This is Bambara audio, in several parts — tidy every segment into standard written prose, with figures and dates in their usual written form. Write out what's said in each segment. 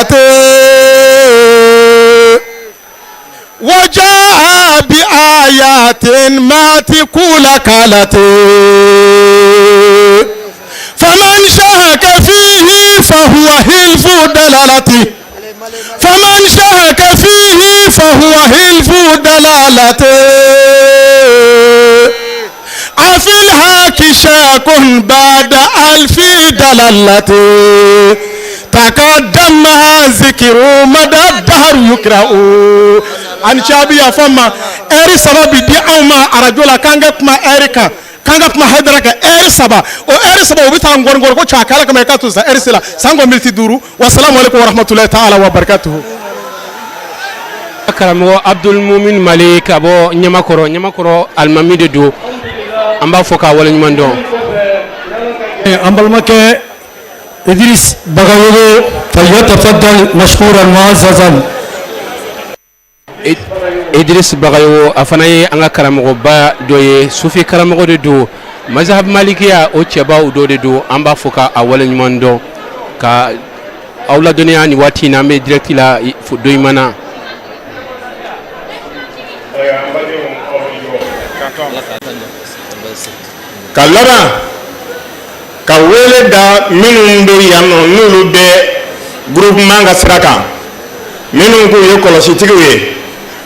دلالته وجاء بآيات ما تقول كالته فمن شهك فيه فهو حلف دلالته فمن شهك فيه فهو حلف دلالته أفي الحق شاك بعد ألف دلالته تقدمها ذكر مدى الدهر يقرأ ani caabi yafa ma ɛri 3 bi di anw ma arajo la k'an ka kuma ɛri kan k'an ka kuma hayidara kan ɛri 3 o ɛri 3 o bɛ taa nkɔni ko cɛ a k'ala kama i k'a to sisan ɛri sera san kɔ miniti 5 wasalamu aleykum warahmatulahi taala wa barakatuhu. Karamɔgɔ Abdul Mumin Mali ka bɔ Ɲamakɔrɔ, Ɲamakɔrɔ alimami de don, an b'a fɔ k'a waleɲuman dɔn. An balimakɛ Idris Bagayogo, falyatafaddal mashkuran muazzazan. Idris Bagayogo, a fana ye an ka karamɔgɔba dɔ ye, sufi karamɔgɔ de don, mazhab malikiya o cɛbaw dɔ de don, an b'a fɔ k'a waleɲuman dɔn. Ka aw ladɔnniya nin waati in na, an bɛ direct la Doyimana. Ka laban ka wele da minnu bɛ yan nɔ, n'olu bɛ groupement ka sira kan, minnu k'u ye kɔlɔsitigiw ye,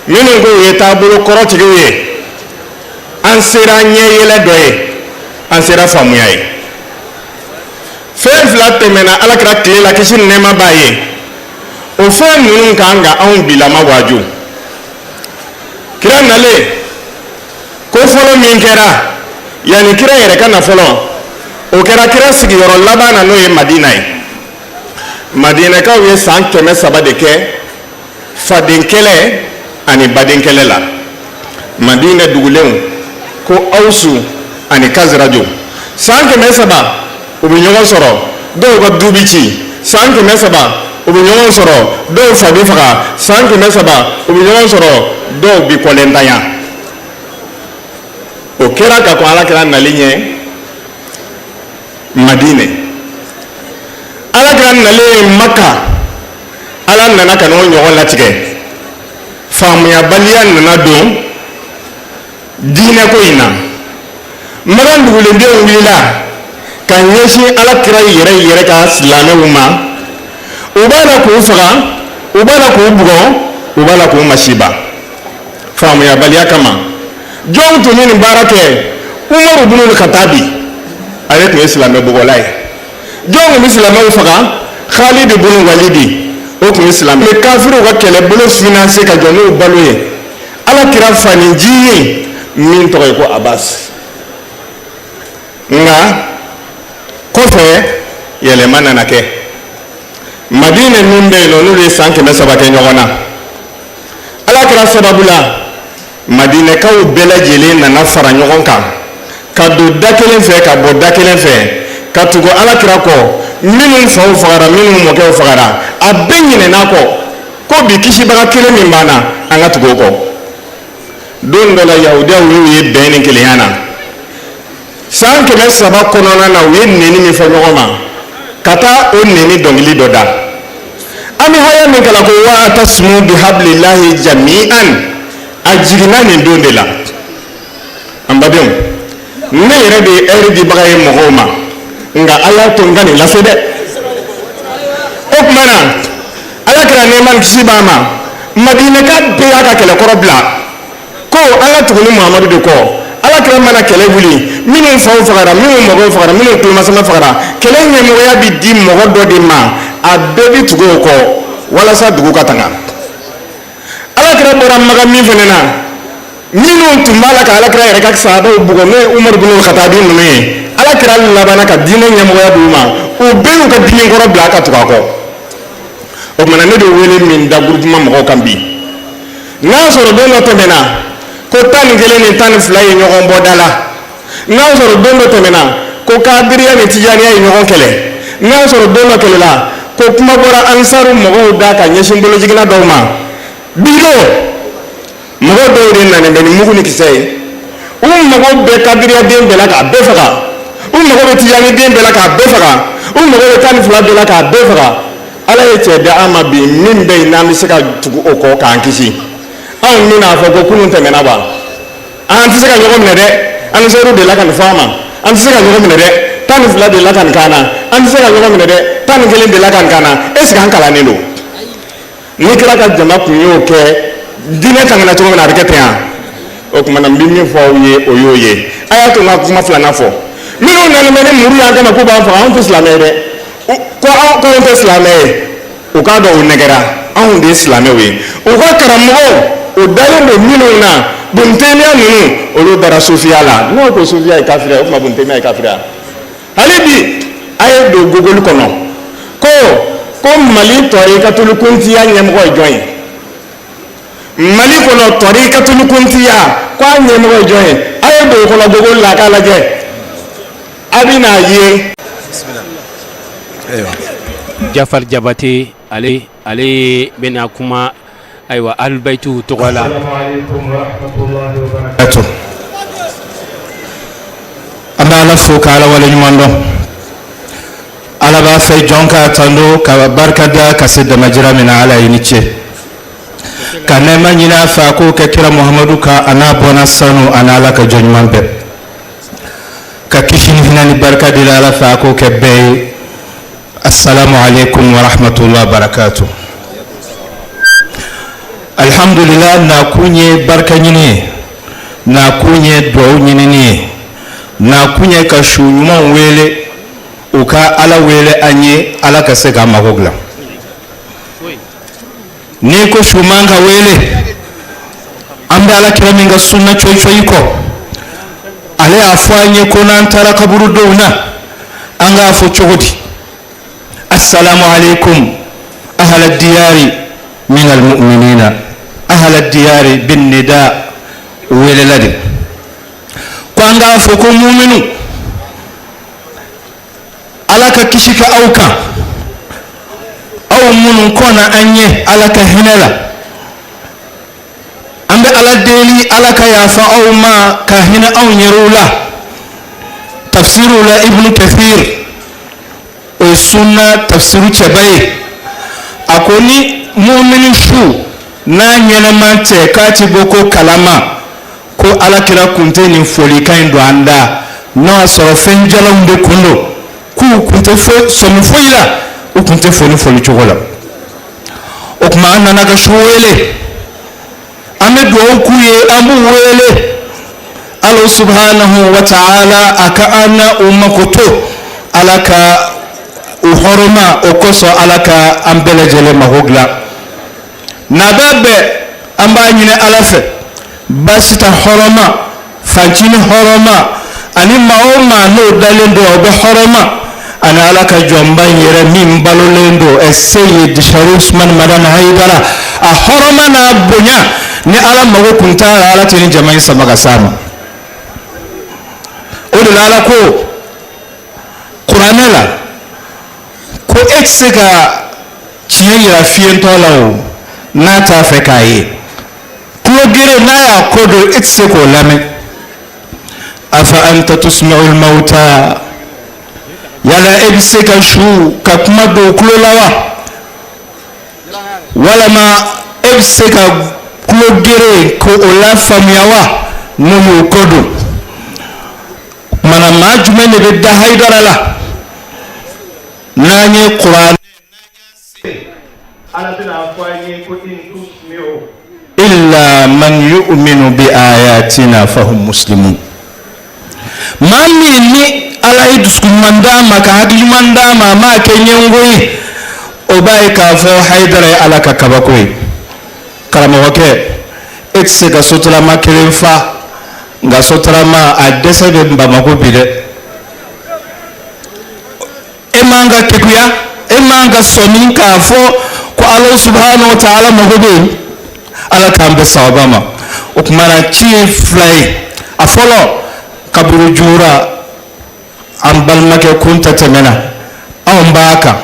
minnu k'u ye taabolo kɔrɔtigiw ye, an sera ɲɛ yɛlɛ dɔ ye, an sera faamuya ye. Fɛn fila tɛmɛna alakira tile la, kisi ni nɛɛma b'a ye, o fɛn ninnu kan ka anw bilama waaju. Kira nalen ko fɔlɔ min kɛra yanni kira yɛrɛ ka na fɔlɔ, o kɛra kira sigiyɔrɔ laban na, n'o ye Madina ye. Madinakaw ye san 300 de kɛ faden kɛlɛ ani baden kɛlɛ la. Madina dugulenw ko Awusu ani Kazirajo, san 300 u bɛ ɲɔgɔn sɔrɔ, dɔw ka du bi ci, san 300 u bɛ ɲɔgɔn sɔrɔ, dɔw fa bɛ faga, san 300 u bɛ ɲɔgɔn sɔrɔ, dɔw bi kɔlɛntanya. O kɛra ka kɔn alakira nali ɲɛ Madinɛ. Alakira nalen Maka, ala nana ka n'o ɲɔgɔn latigɛ. Faamuyabaliya nana don diinɛko in na. Makan dugulendenw wulila ka ɲɛsin alakira yɛrɛ yɛrɛ ka silamɛw ma, u b'a la k'u faga, u b'a la k'u bugɔ, u b'a la k'u masiba, faamuyabaliya kama. Jɔn tun bɛ nin baara kɛ? Umaru bunu Katabi, ale tun ye silamɛ bugɔla ye. Jɔn tun bɛ silamɛw faga? Khalidi bunu Walidi, o tun ye silamɛ. Bɛ kafiriw ka kɛlɛbolo finanse ka jɔ n'o balo ye. Ala kira faninci ye min tɔgɔ ye ko Abbas. Nka kɔfɛ yɛlɛma nana kɛ. Madinɛ min bɛ yen nɔ, n'olu ye san 300 kɛ ɲɔgɔn na, ala kira sababu la, Madinɛkaw bɛɛ lajɛlen nana fara ɲɔgɔn kan ka don da kelen fɛ, ka bɔ da kelen fɛ, ka tugu ala kira kɔ. Minnu faw fagara, minnu mɔkɛw fagara, a bɛɛ ɲinɛna kɔ ko bi kisibaga kelen min b'an na, an ka tugu o kɔ. Don dɔ la, yahudiyaw y'u ye bɛn ni kelenya na. San 300 kɔnɔna na, u ye neni min fɔ ɲɔgɔn ma, ka taa o neni dɔnkili dɔ da. An bɛ haya min kalan ko wa'tasimu bihablillahi jami'an, a jiginna nin don de la. An badenw, ne yɛrɛ de ye ɛri dibaga ye mɔgɔw ma, nka a y'a to n ka nin lase dɛ. O tuma na, ala kira nɛɛma ni kisi b'a ma, Madinɛka bɛɛ y'a ka kɛlɛkɔrɔ bila ko an ka tugu ni Muhamadu de kɔ. Ala kira mana kɛlɛ wuli, minnu faw fagara, minnu mɔgɔw fagara, minnu tulomasama fagara, kɛlɛ ɲɛmɔgɔya bɛ di mɔgɔ dɔ de ma, a bɛɛ bɛ tugu o kɔ walasa dugu ka tanga. Ala kira bɔra Makan min fana na, minnu tun b'a la ka ala kira yɛrɛ ka sahabaw bugɔ, n'o ye Umaru bunu Katabi ninnu ye, ala kira labanna ka diinɛ ɲɛmɔgɔya d'u ma, u bɛɛ y'u ka dimi kɔrɔ bila ka tugu a kɔ. O tuma na, ne bɛ wele min da groupement mɔgɔw kan bi, n'a sɔrɔ don dɔ tɛmɛna ko 11 ni 12 ye ɲɔgɔn bɔ da la, n'a sɔrɔ don dɔ tɛmɛna ko kadiriya ni tijaniya ye ɲɔgɔn kɛlɛ, n'a sɔrɔ don dɔ kɛlɛla ko kuma bɔra ansaru mɔgɔw da ka ɲɛsin bolojiginna dɔw ma, bi don mɔgɔ dɔw de nana bɛ ni mugu ni kisɛ ye, u mago bɛ kadiriya den bɛɛ la k'a bɛɛ faga, u mago bɛ tijani den bɛɛ la k'a bɛɛ faga, u mago bɛ 12 bɛɛ la k'a bɛɛ faga. Ala ye cɛ di an ma bi min bɛ yen n'an bɛ se ka tugu o kɔ k'an kisi. Anw bɛn'a fɔ ko kunun tɛmɛna wa? An tɛ se ka ɲɔgɔn minɛ dɛ. Ansaru delila ka nin fɔ an ma. An tɛ se ka ɲɔgɔn minɛ dɛ. 12 delila ka nin k'an na. An tɛ se ka ɲɔgɔn minɛ dɛ. 11 delila ka nin k'an na. Est ce que an kalannen don? Ni kira ka jama tun y'o kɛ diinɛ tangana cogo min na, a bɛ kɛ ten wa? O tuma na, n bɛ min fɔ aw ye, o y'o ye. A y'a to n ka kuma filanan fɔ. Minnu nana bɛ ni muru y'an kama k'u b'an faga, anw tɛ silamɛ ye dɛ. Ko anw k'anw tɛ silamɛ ye, u k'a dɔn u nɛgɛra. Anw de ye silamɛw ye. U ka karamɔgɔw, u dalen don minnu na, Buntemiya ninnu, olu dara sufiya la. N'o ko sufiya ye kafiriya ye, o tuma Buntemiya ye kafiriya. Hali bi a ye don Google kɔnɔ ko ko Mali tɔrikatulu kuntiya ɲɛmɔgɔ ye jɔn ye? Mali kɔnɔ tɔrikatulu kuntiya, ko a ɲɛmɔgɔ ye jɔn ye? A ye don o kɔnɔ Google la k'a lajɛ, a bɛna ye. Jafar Jabate, ale bɛna kuma, ayiwa, Ahlul-Baytu tɔgɔ la. An bɛ Ala fo ka Ala waleɲuman dɔn. Ala b'a fɛ jɔn k'a tando ka barika da ka se damajira min na. Ala i ni ce ka nɛɛma ɲini a fɛ, a k'o kɛ kira Muhamadu kan, a n'a bɔnna sanu, a n'Ala ka jɔn ɲuman bɛɛ, ka kisi ni hinɛ ni barika deli Ala fɛ, a k'o kɛ bɛɛ ye. Assalamu alaikum wa rahmatullahi wa barakatuh. Alhamdulillah, nakun ye barika ɲini ye, nakun ye duwawu ɲinini ye, nakun ye ka su ɲumanw wele, u ka Ala wele an ye, Ala ka se k'an mago dilan. N'i ko su man ka wele, an bɛ Ala kira min ka sunna coyi coyi kɔ, ale y'a fɔ an ye ko n'an taara kaburudow na, an k'a fɔ cogo di? Assalamu alaikum ahla diyari min almu'minina, ahla diyari bin nida, welela de ko an k'a fɔ ko muminu, Ala ka kisi kɛ aw kan, aw minnu kɔnna an ɲɛ, Ala ka hinɛ la. An bɛ Ala deli, Ala ka yafa aw ma, ka hinɛ anw yɛrɛw la. Tafsiriw la, Ibnu Kathir, o ye sunna tafsiru cɛba ye, a ko ni mumini su n'a ɲɛnama tɛ k'a ti bɔ ko kalama, ko Ala kira kun tɛ nin folikan in don an da, n'o y'a sɔrɔ fɛn jalanw de kun don, k'u kun tɛ sɔmi foyi la, u kun tɛ foli foli cogo la. O tuma an nana ka su wele, an bɛ dugawu k'u ye, an b'u wele Ala subhanahu wa ta'ala a ka an na u makoto, Ala ka u hɔrɔma, o kosɔn Ala ka an bɛɛ lajɛlen mako dilan. N'a bɛ bɛn, an b'a ɲini Ala fɛ, baasi ta hɔrɔma, fancini hɔrɔma, ani maa o maa n'o dalen don o bɛ hɔrɔma, ani Ala ka jɔnba in yɛrɛ min balolen don, ɛ Seyid Sharif Usman Madani Hayidara, a hɔrɔma n'a bonya. Ni Ala mago kun t'a la, Ala tɛ ni jama in sama ka s'a ma. O de la Ala ko kuranɛ la ko e tɛ se ka tiɲɛ yira fiyentɔ la o n'a t'a fɛ k'a ye, tulo gere n'a y'a kɔ don, e tɛ se k'o lamɛn. Afa anta tusmi'ul mauta, yala e bɛ se ka su ka kuma don u tulo la wa? Walama e bɛ se ka tulo gere ko o lafaamuya wa n'u y'u kɔ don? Mana maa jumɛn de bɛ da Hayidara la n'an ye kuranɛ Ala bɛna fɔ an ye ko in tusmi'u illa man yu'minu bi ayatina fahum muslimun. Maa min ni Ala ye dusukun ɲuman d'a ma, ka hakili ɲuman d'a ma, a m'a kɛ ɲɛngo ye, o b'a ye k'a fɔ Hayidara ye Ala ka kabako ye. Karamɔgɔkɛ, e tɛ se ka sotarama kelen fa, nka sotarama a dɛsɛ bɛ Bamakɔ bi dɛ. E man ka kekuya, e man ka sɔmi k'a fɔ ko Ala subhanahu wa ta'ala mago bɛ yen. Ala k'an bɛn sawaba ma. O tuma na, ci ye fila ye. A fɔlɔ, kaburu jura, an balimakɛ Kunta tɛmɛna, anw b'a kan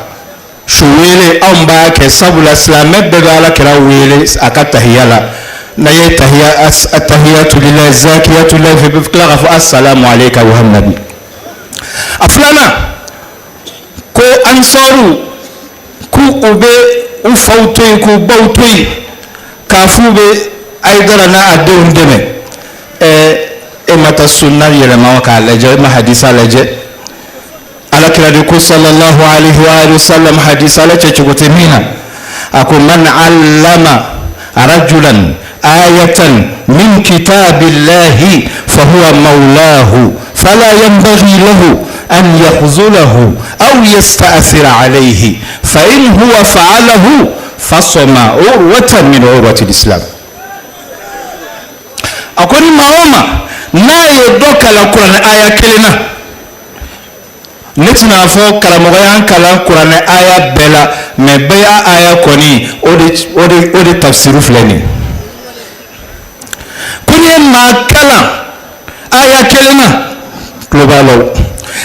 su wele, anw b'a kɛ, sabula silamɛ bɛɛ bɛ Ala kira wele a ka tahiya la. N'a ye tahiya, atahiyatu lillahi zakiyatu lillahi, bɛ tila k'a fɔ assalamu alayka ayyuhan nabi. A filanan, ko ansaru k'u u bɛ u faw to yen k'u baw to yen k'a f'u bɛ Hayidara n'a a denw dɛmɛ. Ɛɛ, e ma taa sunna yɛlɛma k'a lajɛ, e ma hadisa lajɛ? Alakira de ko sallallahu alaihi wa alihi wasallam, hadisa la cɛcogo tɛ min na, a ko man allama rajulan ayatan min kitabillahi fahuwa mawlahu fala yanbaghi lahu an yakhzulahu aw yasta'thira alayhi fa in huwa fa'alahu fasama urwatan min urwati l'islam. A ko ni maa o maa n'a ye dɔ kalan kuranɛ aya kelen na, ne tɛna fɔ karamɔgɔ y'an kalan kuranɛ aya bɛɛ la, mais bɛɛ y'a aya kɔni, o de tafsiru filɛ nin ye. Ko n'i ye maa kalan aya kelen na, tulo b'a la o,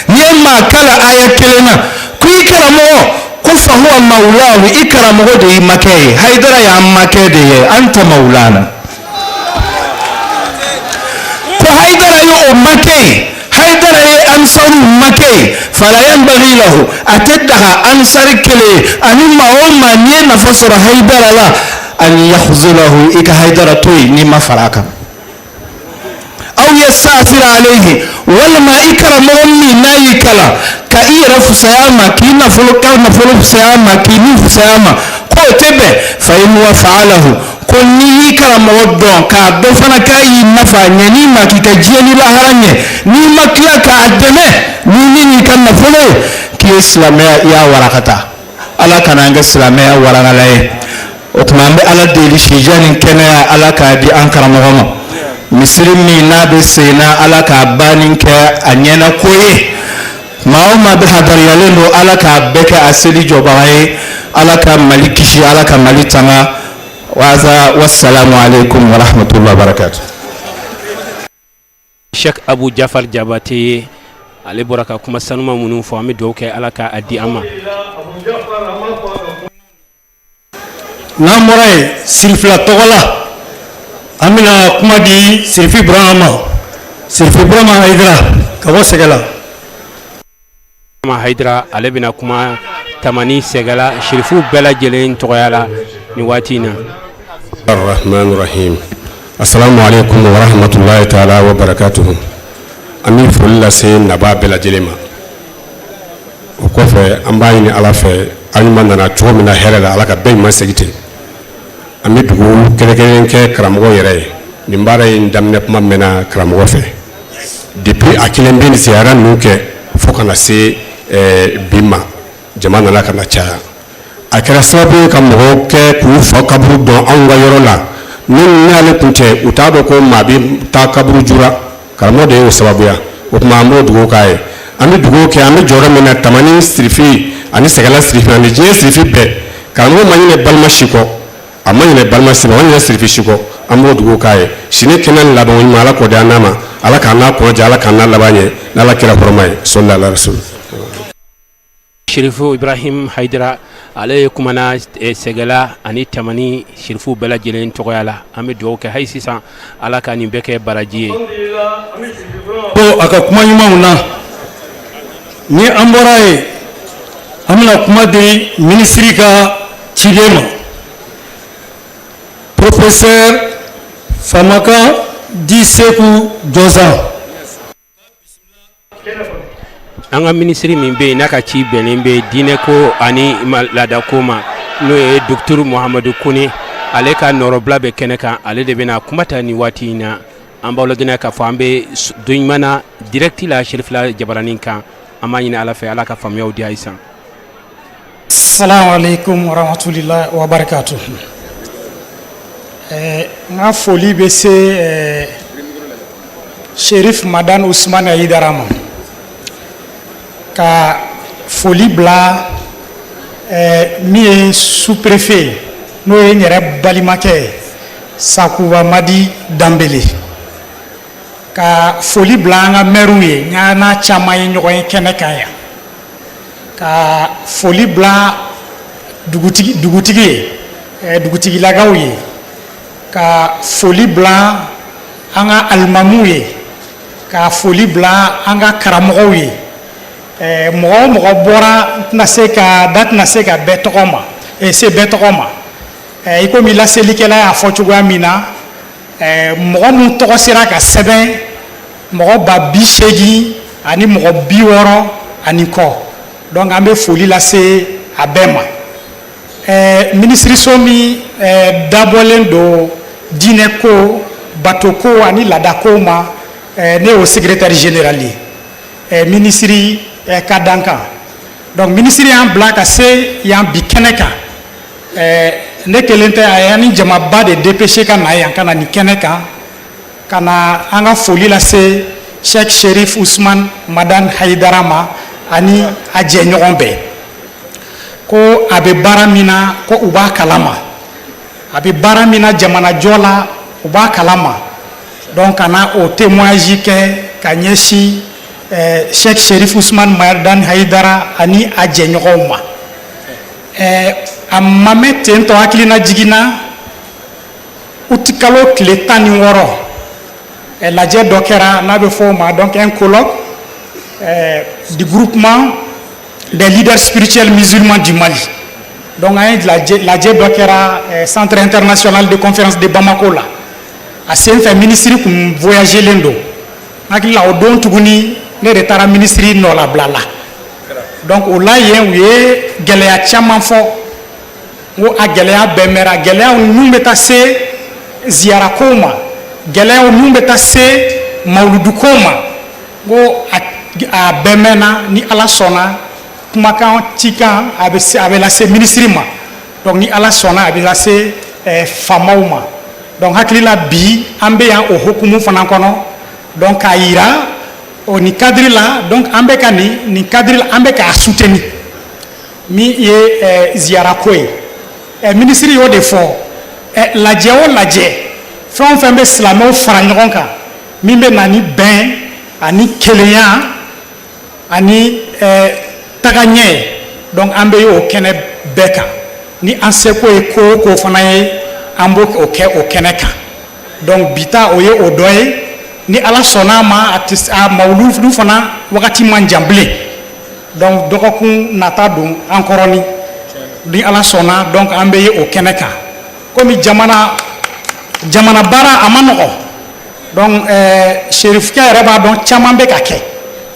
n'i ye maa kalan aya kelen na, ko i karamɔgɔ ko fahuwa mawulahu, i karamɔgɔ de y'i makɛ ye. Hayidara y'an makɛ de ye, anta mawulana. Ko Hayidara ye o makɛ ye, Hayidara ye ansaru makɛ ye. Fala yanbaghi lahu, a tɛ daga ansari kelen ye ani maa o maa n'i ye nafa sɔrɔ Hayidara la, an yakhzulahu, i ka Hayidara to yen n'i ma fara a kan, aw yasta'thira alayhi, walima i karamɔgɔ min n'a y'i kalan ka i yɛrɛ fisaya a ma, k'i nafolo ka nafolo fisaya a ma, k'i ni fisaya a ma, k'o tɛ bɛn. Fa in huwa fa'alahu, ko n'i y'i karamɔgɔ dɔn k'a dɔn fana k'a y'i nafa ɲɛ n'i ma k'i ka diɲɛ ni lahara ɲɛ, n'i ma tila k'a dɛmɛ ni min y'i ka nafolo ye, k'i ye silamɛya i y'a warakata. Ala kana an kɛ silamɛya warakala ye. O tuma an bɛ Ala deli, sijan ni kɛnɛya, Ala k'a di an karamɔgɔ ma. Misiri min n'a bɛ sen na, Ala k'a banni kɛ a ɲɛna ko ye. Maa o maa bɛ hadariyalen don, Ala k'a bɛɛ kɛ a seli jɔbaga ye. Ala ka Mali kisi, Ala ka Mali tanga. Waza wassalamu alaikum wa rahmatullahi wa barakatuh. Sheikh Abu Jafar Jabate ye, ale bɔra ka kuma sanuma minnu fɔ, an bɛ dugawu kɛ Ala ka a di an ma. N'an bɔra yen, Sirifila tɔgɔ la, an bɛna kuma di Sirifi Burama ma, Sirifi Burama Hayidara ka bɔ Sɛgɛla. Ma Hayidara, ale bɛna kuma Tamani Sɛgɛla sirifu bɛɛ lajɛlen tɔgɔya la nin waati in na. Rahman Rahim. Assalamu alaikum wa rahmatullahi ta'ala wa barakatuhu. An bɛ foli lase nabaa bɛɛ lajɛlen ma. O kɔfɛ, an b'a ɲini Ala fɛ, an ɲuman nana cogo min na hɛrɛ la, Ala ka bɛɛ ɲuman segin ten. An bɛ dugawu kɛrɛnkɛrɛnnen kɛ karamɔgɔ yɛrɛ ye. Nin baara in daminɛ kuma mɛnna karamɔgɔ fɛ. Depuis a kelen bɛ nin ziyara ninnu kɛ fo ka na se bi ma, jama nana ka na caya. A kɛra sababu ye ka mɔgɔw kɛ k'u fa kaburu dɔn anw ka yɔrɔ la. Ni n'ale tun tɛ, u t'a dɔn ko maa bɛ taa kaburu jura. Karamɔgɔ de y'o sababuya. O tuma an b'o dugawu k'a ye. An bɛ dugawu kɛ, an bɛ jɔyɔrɔ min na, Tamani sirifi ani Sɛgɛla sirifi ani diɲɛ sirifi bɛɛ, karamɔgɔ ma ɲinɛ balima si kɔ, a ma ɲinɛ balima si kɔ, a ma ɲinɛ sirifi si kɔ. An b'o dugawu k'a ye. Sini kɛnɛ laban ɲuman, Ala k'o di an n'a ma. Ala k'an n'a kɔnɔ jɛ, Ala k'an n'a laban ɲɛ n'Ala kira kɔrɔma ye, sɔli ala rasul. Sherifu Ibrahim Haidara, ale ye kumana Sɛgɛla ani Tamani sherifu bɛɛ lajɛlen tɔgɔya la. An bɛ dugawu kɛ hali sisan, Ala ka nin bɛɛ kɛ baraji ye. Ko a ka kuma ɲumanw na, ni an bɔra yen, an bɛna kuma di minisiri ka ciden ma, professeur Famakan di Seku Jɔnsan. An ka minisiri min bɛ yen n'a ka ci bɛnnen bɛ diinɛko ani laadako ma, n'o ye docteur Muhamadu Kone, ale ka nɔrɔbila bɛ kɛnɛ kan, ale de bɛna kuma ta nin waati in na. An b'aw ladɔnniya k'a fɔ an bɛ don ɲuman na direct la Sherifila jabaranin kan. An b'a ɲini Ala fɛ, Ala ka faamuyaw di halisa. Salamu alaikum warahmatullahi wabarakatuh. N ka foli bɛ se Sherif Madan Usman Hayidara ma, ka foli bila min ye sous-préfet ye, n'o ye n yɛrɛ balimakɛ ye, Sakuba Madi Danbele, ka foli bila an ka maires ye, n y'a n'a caman ye ɲɔgɔn ye kɛnɛ kan yan, ka foli bila dugutigi ye, dugutigilakaw ye, ka foli bila an ka alimamuw ye, ka foli bila an ka karamɔgɔw ye. Mɔgɔ o mɔgɔ bɔra, n tɛna se ka da tɛna se ka bɛɛ tɔgɔ ma. se bɛɛ tɔgɔ ma. I komi laselikɛla y'a fɔ cogoya min na, mɔgɔ min tɔgɔ sera ka sɛbɛn, mɔgɔ 80 000 ani mɔgɔ 60 ani kɔ. Donc an bɛ foli lase a bɛɛ ma. Minisiriso min dabɔlen don diinɛ ko, bato ko ani laadako ma, ne y'o secrétaire général ye, minisiri ka dankan. Donc minisiri y'an bila ka se yan bi kɛnɛ kan. Ne kelen tɛ, a y'an ni jamaba de dépêché ka na yan, ka na nin kɛnɛ kan, ka na an ka foli lase Cheikh Sherif Usman Madani Hayidara ma ani a jɛɲɔgɔn bɛɛ, ko a bɛ baara min na, ko u b'a kalama, a bɛ baara min na jamanajɔ la, u b'a kalama. Donc ka na o témoignage kɛ ka ɲɛsin Cheikh Sherif Usman Madani Hayidara ani a jɛɲɔgɔnw ma. A ma mɛn ten tɔ, hakilina jiginna, utikalo tile 16, lajɛ dɔ kɛra n'a bɛ fɔ o ma donc un colloque du groupement des leaders spirituels musulmans du Mali. Donc an ye lajɛ dɔ kɛra centre international de conférence de Bamako la. A sen fɛ, minisiri kun voyagelen don. N hakili la, o don tuguni, ne de taara minisiri nɔlabila la. Donc o la yen, u ye gɛlɛya caman fɔ. N ko a gɛlɛya bɛɛ mɛnra, gɛlɛyaw ninnu bɛ taa se ziyarakow ma, gɛlɛyaw ninnu bɛ taa se mawuludukow ma. N ko a bɛɛ mɛnna, ni Ala sɔnna, kumakan cikan a bɛ se, a bɛ lase minisiri ma. Donc ni Ala sɔnna, a bɛ lase faamaw ma. Donc hakili la, bi an bɛ yan o hukumu fana kɔnɔ. Donc k'a yira o nin cadre la, donc an bɛ ka nin cadre la, an bɛ k'a soutenir min ye ziyarako ye. Minisiri y'o de fɔ. Lajɛ o lajɛ, fɛn o fɛn bɛ silamɛw fara ɲɔgɔn kan, min bɛ na ni bɛn ani kelenya ani tagaɲɛ ye, donc an bɛ o kɛnɛ bɛɛ kan. Ni an seko ye ko o ko fana ye, an b'o o kɛ o kɛnɛ kan. Donc bi ta, o ye o dɔ ye. Ni Ala sɔnna a ma, a tɛ a mawuludu fana wagati man jan bilen. Donc dɔgɔkun nata don an kɔrɔ, ni Ala sɔnna, donc an bɛ ye o kɛnɛ kan. Komi jamana baara a ma nɔgɔ, donc serifukɛ yɛrɛ b'a dɔn, caman bɛ ka kɛ.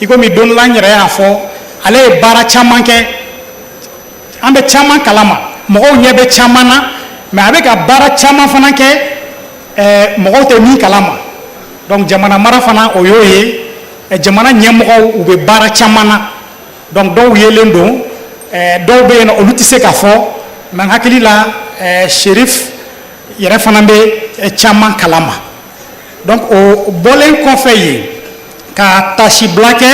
I komi don dɔ la, n yɛrɛ y'a fɔ, ale ye baara caman kɛ, an bɛ caman kalama, mɔgɔw ɲɛ bɛ caman na, mais a bɛ ka baara caman fana kɛ, mɔgɔw tɛ min kalama. Donc jamana mara fana, o y'o ye. Jamana ɲɛmɔgɔw, u bɛ baara caman na. Donc dɔw yelen don, dɔw bɛ yen nɔ, olu tɛ se ka fɔ. Mais n hakili la, Serif yɛrɛ fana bɛ caman kalama. Donc o bɔlen kɔfɛ yen, ka tasibila kɛ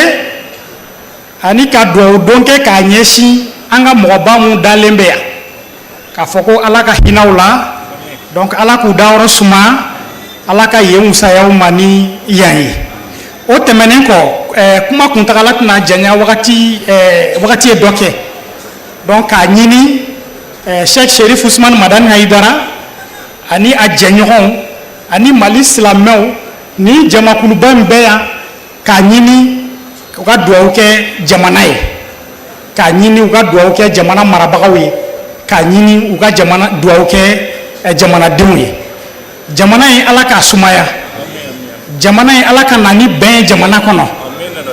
ani ka duwawu don kɛ k'a ɲɛsin an ka mɔgɔba mun dalen bɛ yan, k'a fɔ ko Ala ka hinɛ u la. Donc Ala k'u dayɔrɔ suma, Ala ka yen wusayaw ma ni yan ye. O tɛmɛnen kɔ, kuma kuntagala tɛna janya, wagati ye dɔ kɛ. Donc k'a ɲini Cheikh Sherif Usman Madani Hayidara ani a jɛɲɔgɔnw ani Mali silamɛw ni jamakuluba min bɛ yan, k'a ɲini u ka duwawu kɛ jamana ye, k'a ɲini u ka duwawu kɛ jamana marabagaw ye, k'a ɲini u ka jamana duwawu kɛ jamanadenw ye. Jamana in, Ala k'a sumaya. Jamana in, Ala ka na ni bɛn ye jamana kɔnɔ.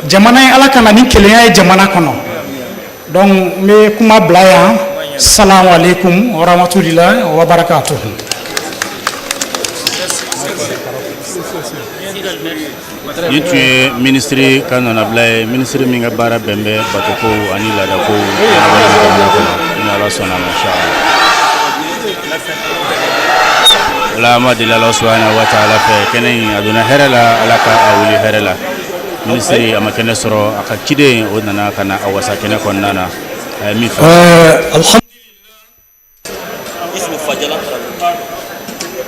Jamana in, Ala ka na ni kelenya ye jamana kɔnɔ. Donc n bɛ kuma bila yan. Salamu aleykum wa rahmatulahi wa barakatuhu. Nin tun ye minisiri ka nɔnabila ye, minisiri min ka baara bɛn bɛ batokow ani laadakow jamana kɔnɔ, ni Ala sɔnna ma, inshallah. O la, an b'a deli Ala subahana wa taala fɛ, kɛnɛ in a donna hɛrɛ la, Ala ka a wuli hɛrɛ la. Minisiri a ma kɛnɛ sɔrɔ, a ka ciden o nana ka na a wasa kɛnɛ kɔnɔna na, a ye min fɔ.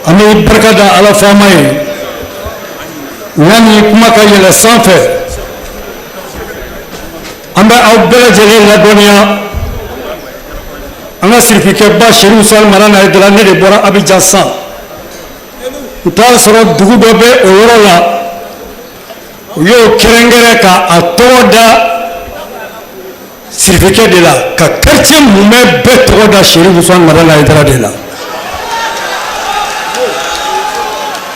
An bɛ barika da Ala faama ye. Yanni kuma ka yɛlɛ sanfɛ, an bɛ aw bɛɛ lajɛlen ladɔnniya, an ka sirifikɛba Serifu Usumani Madani Hayidara, ne de bɔra Abijan sisan, n t'a sɔrɔ dugu dɔ bɛ o yɔrɔ la, u y'o kɛrɛnkɛrɛn ka a tɔgɔ da. sirifikɛ de la ka quartier mumɛ bɛɛ tɔgɔ da Chérif Ousmane Madani Haïdara de la.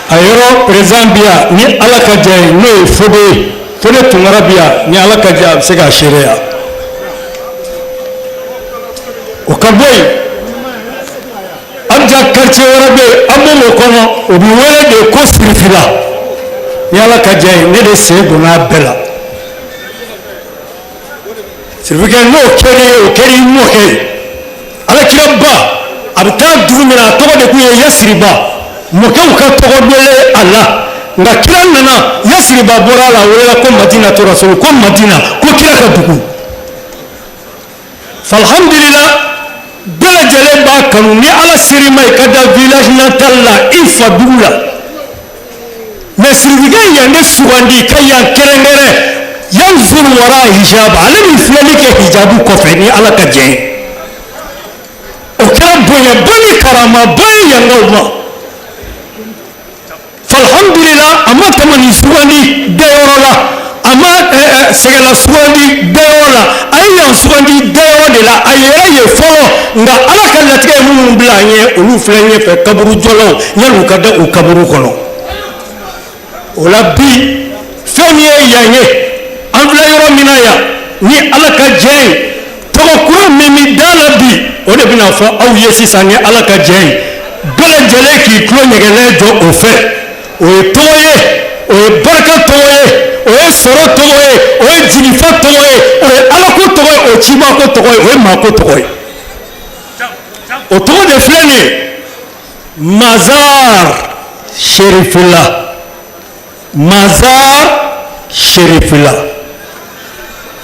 A yɔrɔ président bi yan ni Ala ka jɛ ye, n'o ye Fode ye, Fode Tunkara bi yan, ni Ala ka jɛ a bɛ se k'a seereya. O ka bɔ yen, Abijan quartier wɛrɛ bɛ yen, an bɛ o kɔnɔ, o bɛ wele de ko Sirifila. Ni Ala ka jɛ ye, ne de sen donna a bɛɛ la. Sirifikɛ, n'o kɛra ye, o kɛra i mɔkɛ ye. Alakiraba a bɛ taa dugu min na, a tɔgɔ de tun ye Yasiriba. Mɔkɛw ka tɔgɔ dɔlen a la, nka kira nana, Yasiriba bɔra a la, a welela ko Madinatu Rasul, ko Madina, ko kira ka dugu. Alhamdulila, bɛɛ lajɛlen b'a kanu. Ni Ala ser'i ma, i ka da village natal la, i fa dugu la. Mais sirifikɛ yan de sugandi ka yan kɛrɛnkɛrɛn. Yanzuru wara hijab, ale bɛ filɛli kɛ hijabu kɔfɛ ni Ala ka jɛn ye. O kɛra bonyaba ni karamaba ye yankaw ma. Alhamdulila, a ma tamani sugandi dayɔrɔ la, a ma sɛgɛla sugandi dayɔrɔ la, a ye yan sugandi dayɔrɔ de la. A yɛrɛ ye fɔlɔ, nka Ala ka latigɛ ye minnu bila an ɲɛ, olu filɛ ɲɛfɛ kaburu jɔlaw, yanni u ka da u kaburu kɔnɔ. O la bi, fɛn min ye yan ye, an filɛ yɔrɔ min na yan, ni Ala ka jɛ ye, tɔgɔ kura min bɛ da la bi, o de bɛna fɔ aw ye sisan ni Ala ka jɛ ye. Bɛɛ lajɛlen k'i tulo ɲɛgɛnɛ jɔ o fɛ. O ye tɔgɔ ye, o ye barika tɔgɔ ye, o ye sɔrɔ tɔgɔ ye, o ye jigifa tɔgɔ ye, o ye alako tɔgɔ ye, o ye cibako tɔgɔ ye, o ye maako tɔgɔ ye. O tɔgɔ de filɛ nin ye, Mazar Sherifila. Mazar Sherifila,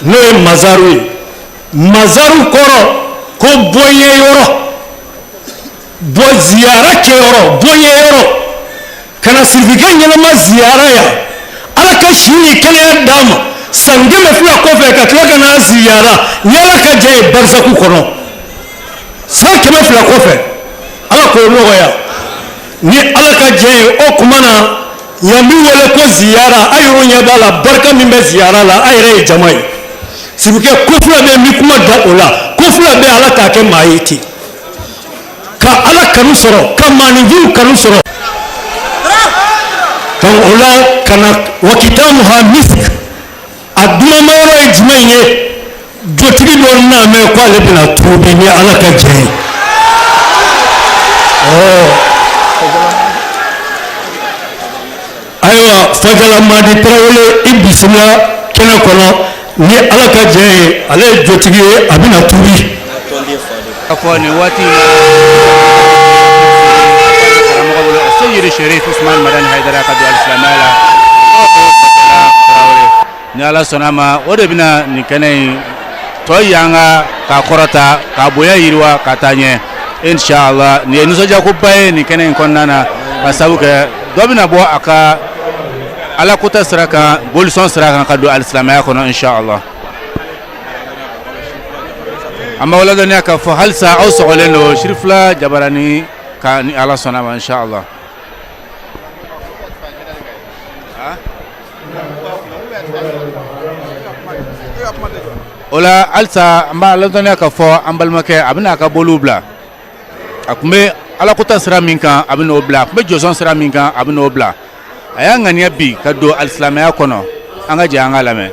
n'o ye mazaru ye. Mazaru kɔrɔ ko bɔɲɛ yɔrɔ, bɔ ziyara kɛyɔrɔ, bɔɲɛ yɔrɔ. Ka na sirifikɛ ɲɛnama ziyara yan, Ala ka si ni kɛnɛya d'a ma, san 200 kɔfɛ ka tila ka n'a ziyara ni Ala ka jɛ ye barisaku kɔnɔ, san 200 kɔfɛ, Ala k'o nɔgɔya ni Ala ka jɛ ye. O tuma na, yan bɛ wele ko ziyara. A yɛrɛ ɲɛ b'a la, barika min bɛ ziyara la, a yɛrɛ ye jama ye. Sirifikɛ ko fila bɛ, n bɛ kuma da o la. Ko fila bɛ, Ala t'a kɛ maa ye ten, ka Ala kanu sɔrɔ, ka maaninfinw kanu sɔrɔ. Donc o la, ka na wa kitamuha misk, a dumanma yɔrɔ ye jumɛn ye? Jotigi dɔ n'a mɛn ko ale bɛna tuubi ni Ala ka jɛ ye. Ayiwa, Fajala Madi Tarawele, i bisimila kɛnɛ kɔnɔ ni Ala ka jɛ ye. Ale ye jotigi ye, a bɛna tuubi. Ka fɔ nin waati in na, karamɔgɔ bolo, Seyidi Sherif Usman Madani Hayidara, ka don alisilamɛya la, Tarawele, ni Ala sɔnna a ma, o de bɛna nin kɛnɛ in tɔ yanga k'a kɔrɔta, k'a bonya yiriwa ka taa ɲɛ, inshallah. Nin ye nisɔndiyakoba ye nin kɛnɛ in kɔnɔna na, ka sabu kɛ dɔ bɛna bɔ a ka Ala kota sira kan, bolisɔn sira kan, ka don alisilamɛya kɔnɔ, inshallah. An b'aw ladɔnniya k'a fɔ halisa aw sɔgɔlen don Sirifila Jabarani kan, ni Ala sɔnna a ma, inshallah. O la halisa, an b'a ladɔnniya k'a fɔ an balimakɛ, a bɛna a ka boliw bila. A tun bɛ alakota sira min kan, a bɛ n'o bila. A tun bɛ jɔsɔn sira min kan, a bɛ n'o bila. A y'a ŋaniya bi ka don alisilamɛya kɔnɔ. An ka jɛ an ka lamɛn.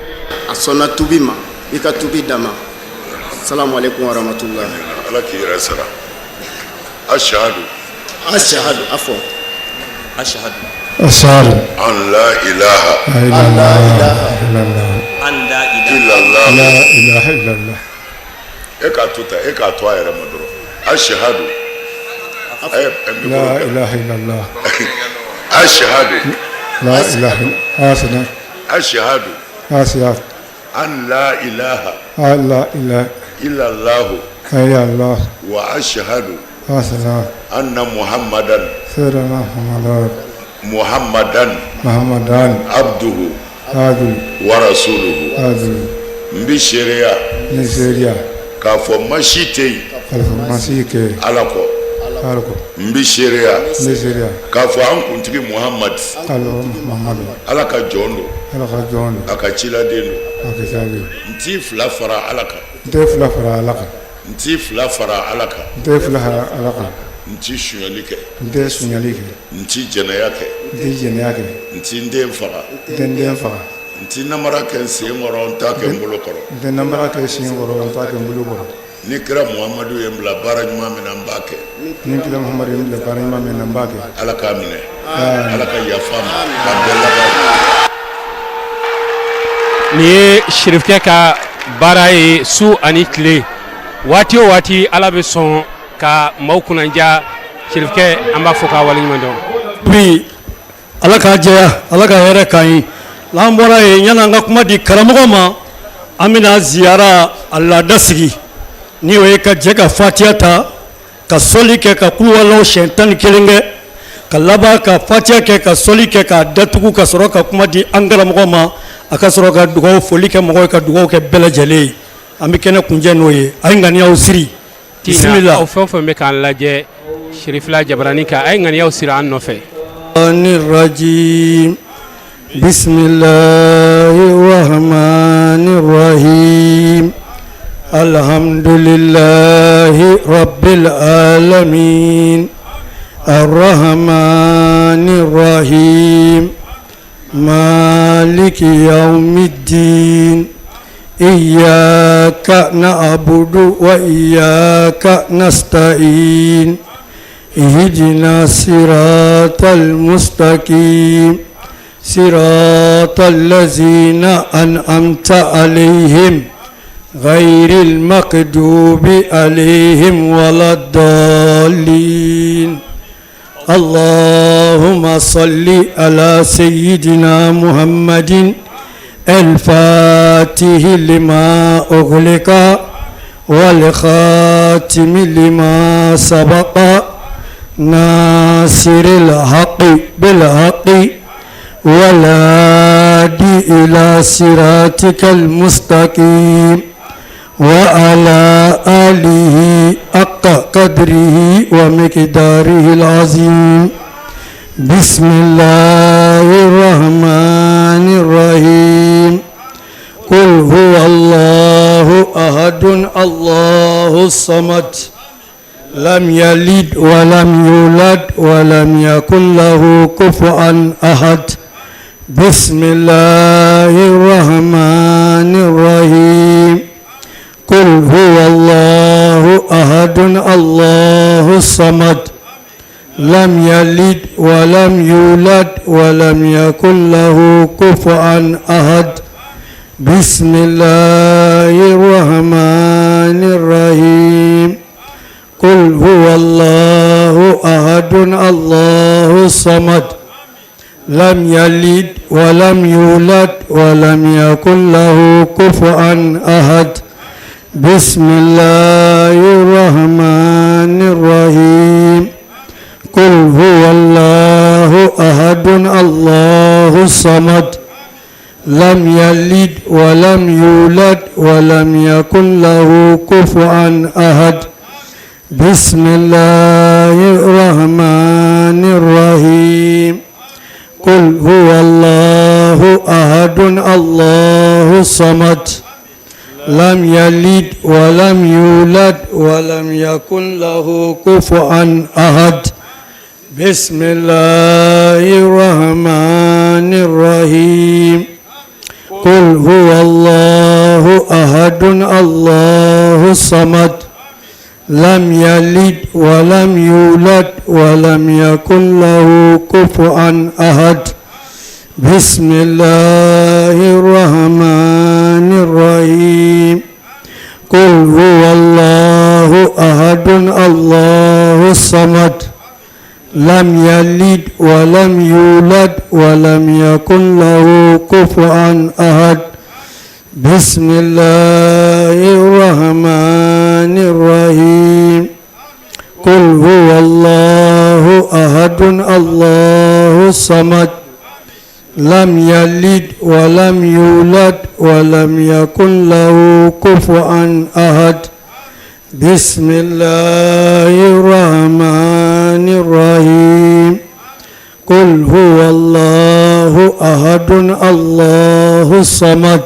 A sɔnna tubi ma, i ka tubi d'a ma. Salamu aleykum wa rahmatulah. Ala k'i yɛrɛ sara. Ashahadu. Ashahadu, a fɔ. Ashahadu. Ashahadu. An la ilaha. An la ilaha illallah. An la illallah. La ilaha illallah. E k'a to tan, e k'a to a yɛrɛ ma dɔrɔn. Ashahadu. La ilaha illallah. Ashahadu. La ilaha illallah. Ashahadu. Ashahadu. An la ilaha. An la ilaha. Illallahu. Illallah. Wa ashahadu. Ashahadu. Anna Muhammadan. Sayyidina Muhammadan. Muhammadan. Muhammadan. Abduhu. Abduhu. Wa rasuluhu. Abduhu. N bɛ seereya. N bɛ seereya. K'a fɔ ma si tɛ yen. K'a fɔ ma si tɛ yen. Ala kɔ. Ala kɔ. N bɛ seereya. N bɛ seereya. K'a fɔ an kuntigi Muhamadu. Muhamadu. Ala ka jɔn don. Ala ka jɔn don. A ka ciladen don. A ka ciladen. N t'i fila fara Ala kan. N tɛ fila fara Ala kan. N ti fila fara Ala kan. N tɛ fila fara Ala kan. N ti sonyali kɛ. N tɛ sonyali kɛ. N ti jɛnɛya kɛ. N tɛ jɛnɛya kɛ. N ti n den faga. N tɛ n den faga. N ti namara kɛ n sen kɔrɔ, n t'a kɛ n bolo kɔrɔ. N tɛ namara kɛ sen kɔrɔ, n t'a kɛ n bolo kɔrɔ. Ni kira Muhamadu ye n bila baara ɲuman min na, n b'a kɛ. Ni kira Muhamadu ye n bila baara ɲuman min na, n b'a kɛ. Ala k'a minɛ. Amin. Ala ka yafa n ma. K'a bɛɛ laban. Nin ye sirifukɛ ka baara ye su ani tile, waati o waati Ala bɛ sɔn ka maaw kunnadiya. Sirifukɛ, an b'a fɔ k'a waleɲuman dɔn. Bi Ala k'a jɛya, Ala ka hɛrɛ k'an ye. N'an bɔra yen, yan'an ka kuma di karamɔgɔ ma, an bɛna ziyara a laada sigi, ni o ye ka jɛ ka fatiya ta, ka sɔli kɛ, ka kuluwalaw siɲɛ 11 kɛ, ka laban ka fatiya kɛ, ka sɔli kɛ, k'a datugu, ka sɔrɔ ka kuma di an karamɔgɔ ma, a ka sɔrɔ ka dugawu foli kɛ mɔgɔw ye, ka dugawu kɛ bɛɛ lajɛlen ye. An bɛ kɛnɛ kuncɛ n'o ye. A ye ŋaniyaw siri. Bisimila. Aw fɛn o fɛn bɛ k'an lajɛ Sirifila Jabarani kan, a ye ŋaniyaw siri an nɔfɛ. Rajim bisimilahi rahmani rahim alhamdulilahi rabbil alamin arrahmani rahim maliki yawmiddin iyyaka na'budu wa iyyaka nasta'in ihdina siratal mustaqim siratal ladzina an'amta alayhim ghayril maghdubi alayhim waladdallin اللهم صل على سيدنا محمد الفاتح لما أغلق والخاتم لما سبق ناصر الحق بالحق والهادي إلى صراطك المستقيم وعلى آله حق قدره ومقداره العظيم بسم الله الرحمن الرحيم قل هو الله أحد الله الصمد لم يلد ولم يولد ولم يكن له كفوا أحد بسم الله الرحمن الرحيم قل هو الله أحد الله الصمد لم يلد ولم يولد ولم يكن له كفوا أحد بسم الله الرحمن الرحيم قل هو الله أحد الله الصمد لم يلد ولم يولد ولم يكن له كفوا أحد بسم الله الرحمن الرحيم قل هو الله أحد الله الصمد لم يلد ولم يولد ولم يكن له كفوا أحد بسم الله الرحمن الرحيم قل هو الله أحد الله الصمد لم يلد ولم يولد ولم يكن له كفوا أحد بسم الله الرحمن الرحيم قل هو الله أحد الله الصمد لم يلد ولم يولد ولم يكن له كفوا أحد بسم الله الرحمن الرحيم قل هو الله أحد الله الصمد لم يلد ولم يولد ولم يكن له كفوا أحد بسم الله الرحمن الرحيم قل هو الله أحد الله الصمد لم يلد ولم يولد ولم يكن له كفوا أحد بسم الله الرحمن الرحيم قل هو الله أحد الله الصمد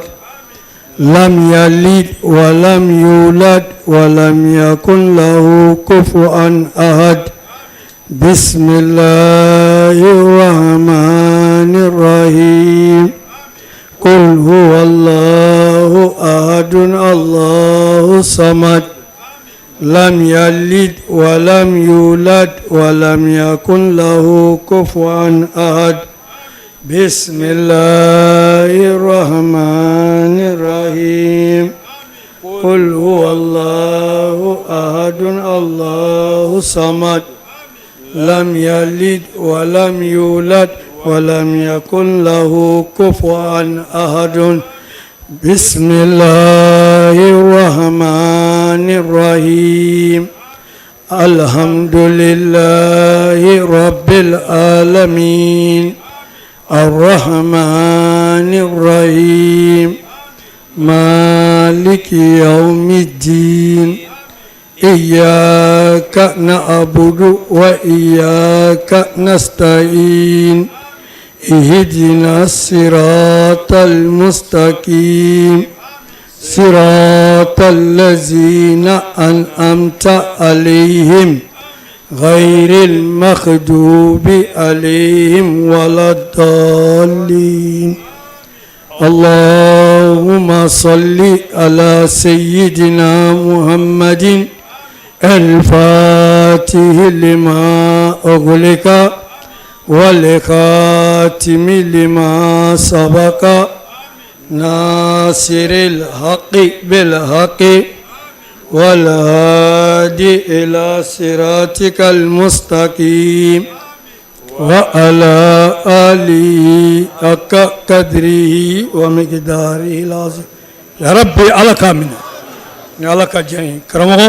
لم يلد ولم يولد ولم يكن له كفوا أحد بسم الله الرحمن الرحيم قل هو الله أحد الله الصمد لم يلد ولم يولد ولم يكن له كفوا أحد بسم الله الرحمن الرحيم قل هو الله أحد الله الصمد لم يلد ولم يولد ولم يكن له كفوا أحد بسم الله الرحمن الرحيم الحمد لله رب العالمين الرحمن الرحيم مالك يوم الدين إياك نعبد وإياك نستعين اهدنا الصراط المستقيم صراط الذين أنعمت عليهم غير المغضوب عليهم ولا الضالين اللهم صل على سيدنا محمد الفاتح لما أغلق والخاتم لما سبق ناصر الحق بالحق والهادي إلى صراطك المستقيم وعلى آله حق قدره ومقداره العظيم يا ربي ala k'a minɛ ni ala ka diɲɛ ye karamɔgɔ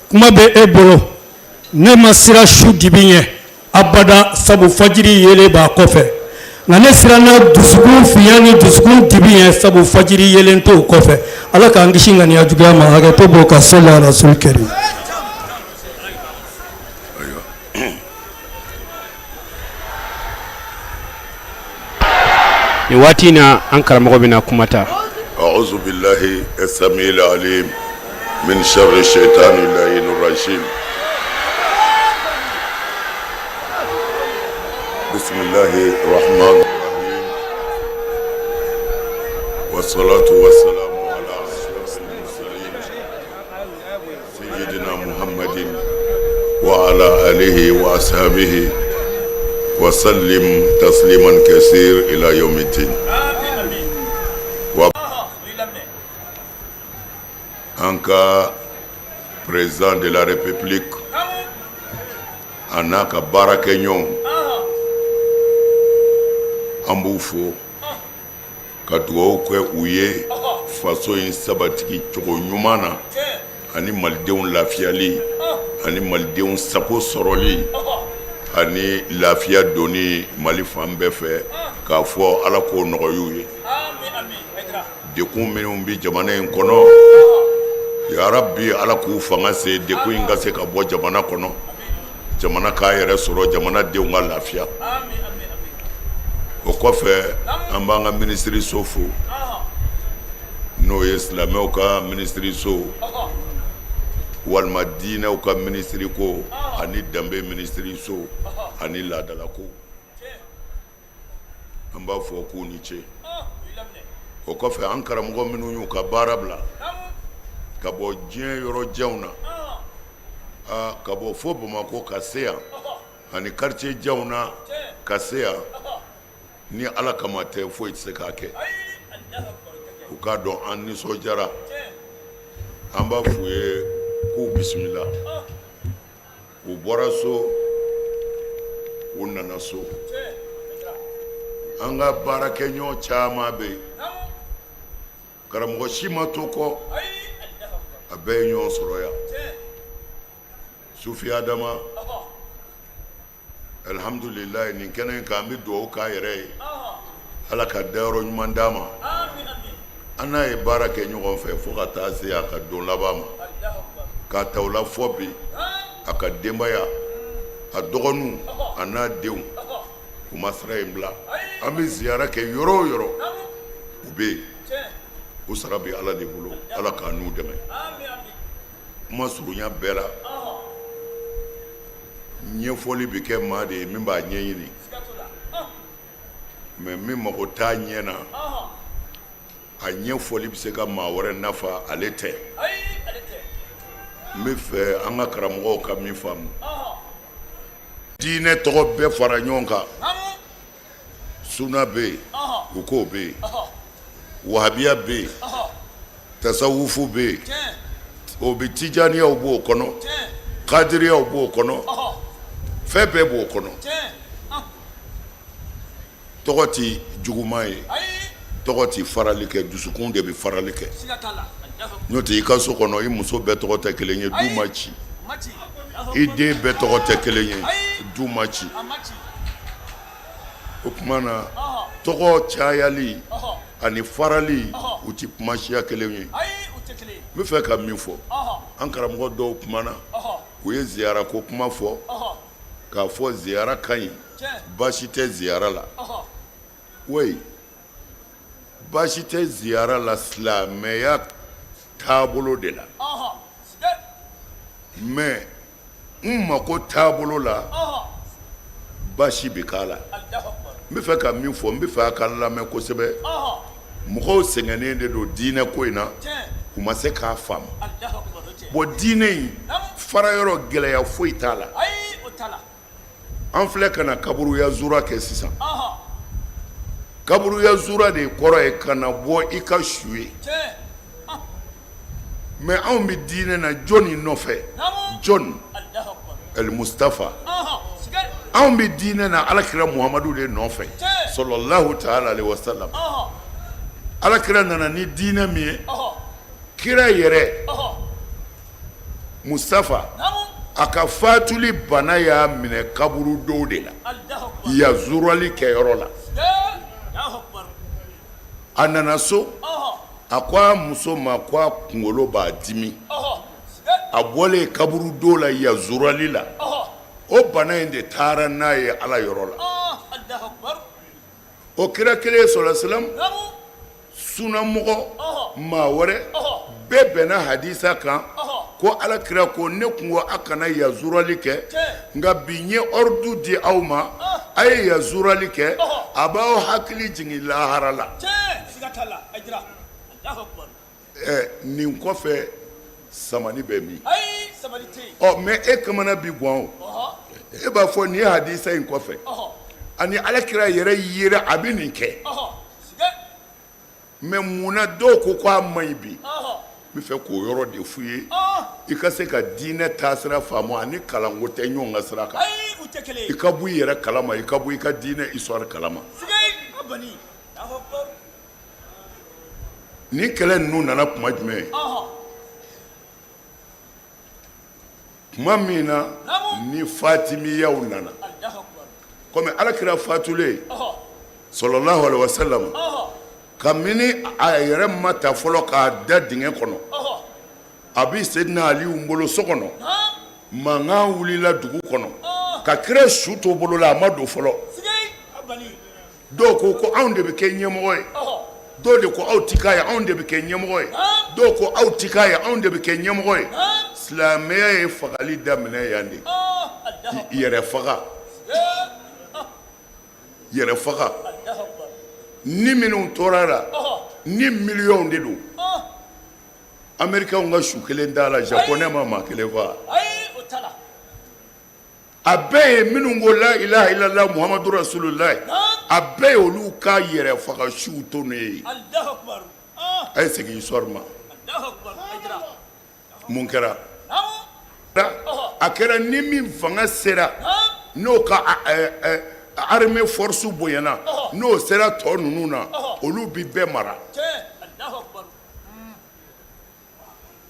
kuma bɛ e bolo ne ma siran su dibi ɲɛ abada sabu fajiri yeelen b'a kɔfɛ nka ne siranna dusukun finya ni dusukun dibi ɲɛ sabu fajiri yeelen t'o kɔfɛ ala k'an kisi ŋaniya juguya ma hakɛto b'o ka seli rasul karim Nin waati in na an karamɔgɔ bɛna kuma ta أعوذ بالله السميع العليم من شر الشيطان اللعين الرجيم بسم الله الرحمن الرحيم والصلاة والسلام على أشرف المرسلين سيدنا محمد وعلى آله وأصحابه وسلم تسليما كثير إلى يوم الدين an ka président de la république a n'a ka baarakɛɲɔgɔnw an b'u fo ka dugawu kɛ u ye faso in sabati cogo ɲuman na ani malidenw lafiyali ani malidenw sago sɔrɔli ani lafiya donni mali fan bɛɛ fɛ k'a fɔ ala k'o nɔgɔya u ye dekun minnu bɛ jamana in kɔnɔ yarabi ala k'u fanga se dekun in ka se ka bɔ jamana kɔnɔ jamana k'a yɛrɛ sɔrɔ jamana denw ka lafiya o kɔfɛ an b'an ka minisiriso fo n'o ye silamɛw ka minisiriso walima diinɛw ka minisiri ko ani danbe minisiriso ani laadalako an b'a fɔ k'u ni ce o kɔfɛ an karamɔgɔ minnu y'u ka baara bila ka bɔ diɲɛ yɔrɔ janw na ka bɔ fo bamakɔ ka se yan ani quartier janw na ka se yan ni ala kama tɛ foyi tɛ se k'a kɛ u k'a dɔn an nisɔndiyara an b'a f'u ye k'u bisimila u bɔra so u nana so an ka baarakɛɲɔgɔn caman bɛ yen karamɔgɔ si ma to kɔ a bɛɛ ye ɲɔgɔn sɔrɔ yan sufi adama alihamdulilayi nin kɛnɛ in kan an bɛ dugawu k'a yɛrɛ ye ala ka dayɔrɔ ɲuman d'a ma an n'a ye baara kɛ ɲɔgɔn fɛ fo ka taa se a ka don laban ma k'a ta o la fɔ bi a ka denbaya a dɔgɔninw a n'a denw u ma sira in bila an bɛ ziyara kɛ yɔrɔ o yɔrɔ u bɛ yen. O sara bɛ Ala de bolo, Ala k'an n'u dɛmɛ. Kuma surunya bɛɛ la, ɲɛfɔli bɛ kɛ maa de ye min b'a ɲɛɲini, mais min mago t'a ɲɛ na, a ɲɛfɔli bɛ se ka maa wɛrɛ nafa, ale tɛ. N bɛ fɛ an ka karamɔgɔw ka min faamu, diinɛ tɔgɔ bɛɛ fara ɲɔgɔn kan, suna bɛ yen, u k'o bɛ yen, wahabiya bɛ yen, tasawufu bɛ yen, o bɛ tijaniyaw b'o kɔnɔ, kadiriyaw b'o kɔnɔ, fɛn bɛɛ b'o kɔnɔ. Tɔgɔ tɛ juguman ye, tɔgɔ tɛ farali kɛ, dusukun de bɛ farali kɛ. N'o tɛ i ka so kɔnɔ, i muso bɛɛ tɔgɔ tɛ kelen ye, du ma ci. I den bɛɛ tɔgɔ tɛ kelen ye, du ma ci. O tuma na tɔgɔ cayali ani farali, u tɛ kuma siya kelen ye. N bɛ fɛ ka min fɔ, an karamɔgɔ dɔw kumana, u ye ziyara ko kuma fɔ, k'a fɔ ziyara ka ɲi, baasi tɛ ziyara la. Oui, baasi tɛ ziyara la silamɛya taabolo de la, mais n mako taabolo la, baasi bɛ k'a la. N bɛ fɛ ka min fɔ, n bɛ fɛ a ka lamɛn kosɛbɛ. Mɔgɔw sɛgɛnnen de don diinɛ ko in na, u ma se k'a faamu. Bon, diinɛ in fara yɔrɔ gɛlɛya foyi t'a la. An filɛ ka na kaburuya zura kɛ sisan. Kaburuya zura de kɔrɔ ye ka na bɔ i ka su ye. Mais anw bɛ diinɛ na jɔnni nɔfɛ? Jɔn? El Mustafa. Anw bɛ diinɛ na alakira Muhamadu de nɔfɛ, sɔlɔlahu taala alehi wasalam. Alakira nana ni diinɛ min ye, kira yɛrɛ Mustafa, a ka fatuli bana y'a minɛ kaburudo de la, yazurali kɛyɔrɔ la. A nana so, a ko a muso ma ko a kunkolo b'a dimi. A bɔlen kaburudo la yazurali la, o bana in de taara n'a ye Ala yɔrɔ la. O kira kelen sɔlɔ salam, sunamɔgɔ maa wɛrɛ bɛɛ bɛnna hadisa kan ko ala kira ko ne tun ko a kana yazurali kɛ, nka bi n ye ordre di aw ma, a ye yazurali kɛ, a b'aw hakili jigin lahara la. Nin kɔfɛ samani bɛ min? Ɔ mais e kamana bi gan o, e b'a fɔ nin hadisa in kɔfɛ ani ala kira yɛrɛ yera a bɛ nin kɛ, mais mun na dɔw ko ko a man ɲi bi? N bɛ fɛ k'o yɔrɔ de f'u ye, i ka se ka diinɛ taasira faamu ani kalanko tɛ ɲɔgɔn ka sira kan. I ka bɔ i yɛrɛ kalama, i ka bɔ i ka diinɛ histoire kalama. Nin kɛlɛ ninnu nana tuma jumɛn? Tuma min na ni fatimiyaw nana, komi alakira fatulen sɔlɔlahu alehi wasalam, kabini a yɛrɛ ma ta fɔlɔ k'a da dingɛ kɔnɔ, a bɛ Seydina Aliyu bolo so kɔnɔ, mankan wulila dugu kɔnɔ ka kira su to bolo la, a ma don fɔlɔ. Dɔw ko ko anw de bɛ kɛ ɲɛmɔgɔ ye, dɔw de ko aw tɛ k'a ye, anw de bɛ kɛ ɲɛmɔgɔ ye, dɔw ko aw tɛ k'a ye, anw de bɛ kɛ ɲɛmɔgɔ ye. Silamɛya ye fagali daminɛ yan de, yɛrɛ faga, yɛrɛ faga. Ni minnu tora la, ni miliyɔnw de don. Américains ka su kelen t'a la, japonais ma maa kelen faga. A bɛɛ ye minnu ko la ilaha illallah muhammadu rasulullah, a bɛɛ ye olu ka yɛrɛ faga suw to ne ye. A ye segin histoire ma, mun kɛra? A kɛra ni min fanga sera, n'o ka armée force bonyana, n'o sera tɔ ninnu na, olu bɛ bɛɛ mara,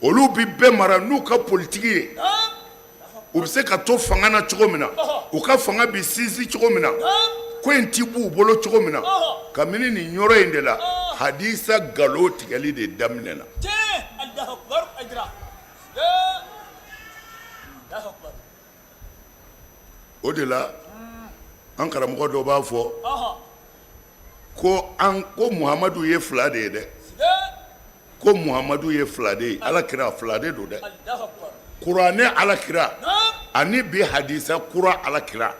olu bɛ bɛɛ mara n'u ka politiki ye. U bɛ se ka to fanga na cogo min na, u ka fanga bɛ sinsin cogo min na, ko in ti b'u bolo cogo min na. Kabini nin yɔrɔ in de la, hadisa nkalon tigɛli de daminɛna. O de la an karamɔgɔ dɔ b'a fɔ ko an ko Muhamadu ye fila de ye dɛ. Ko Muhamadu ye fila de ye, Ala kira fila de don dɛ. Kuranɛ Ala kira ani bi hadisa kura Ala kira.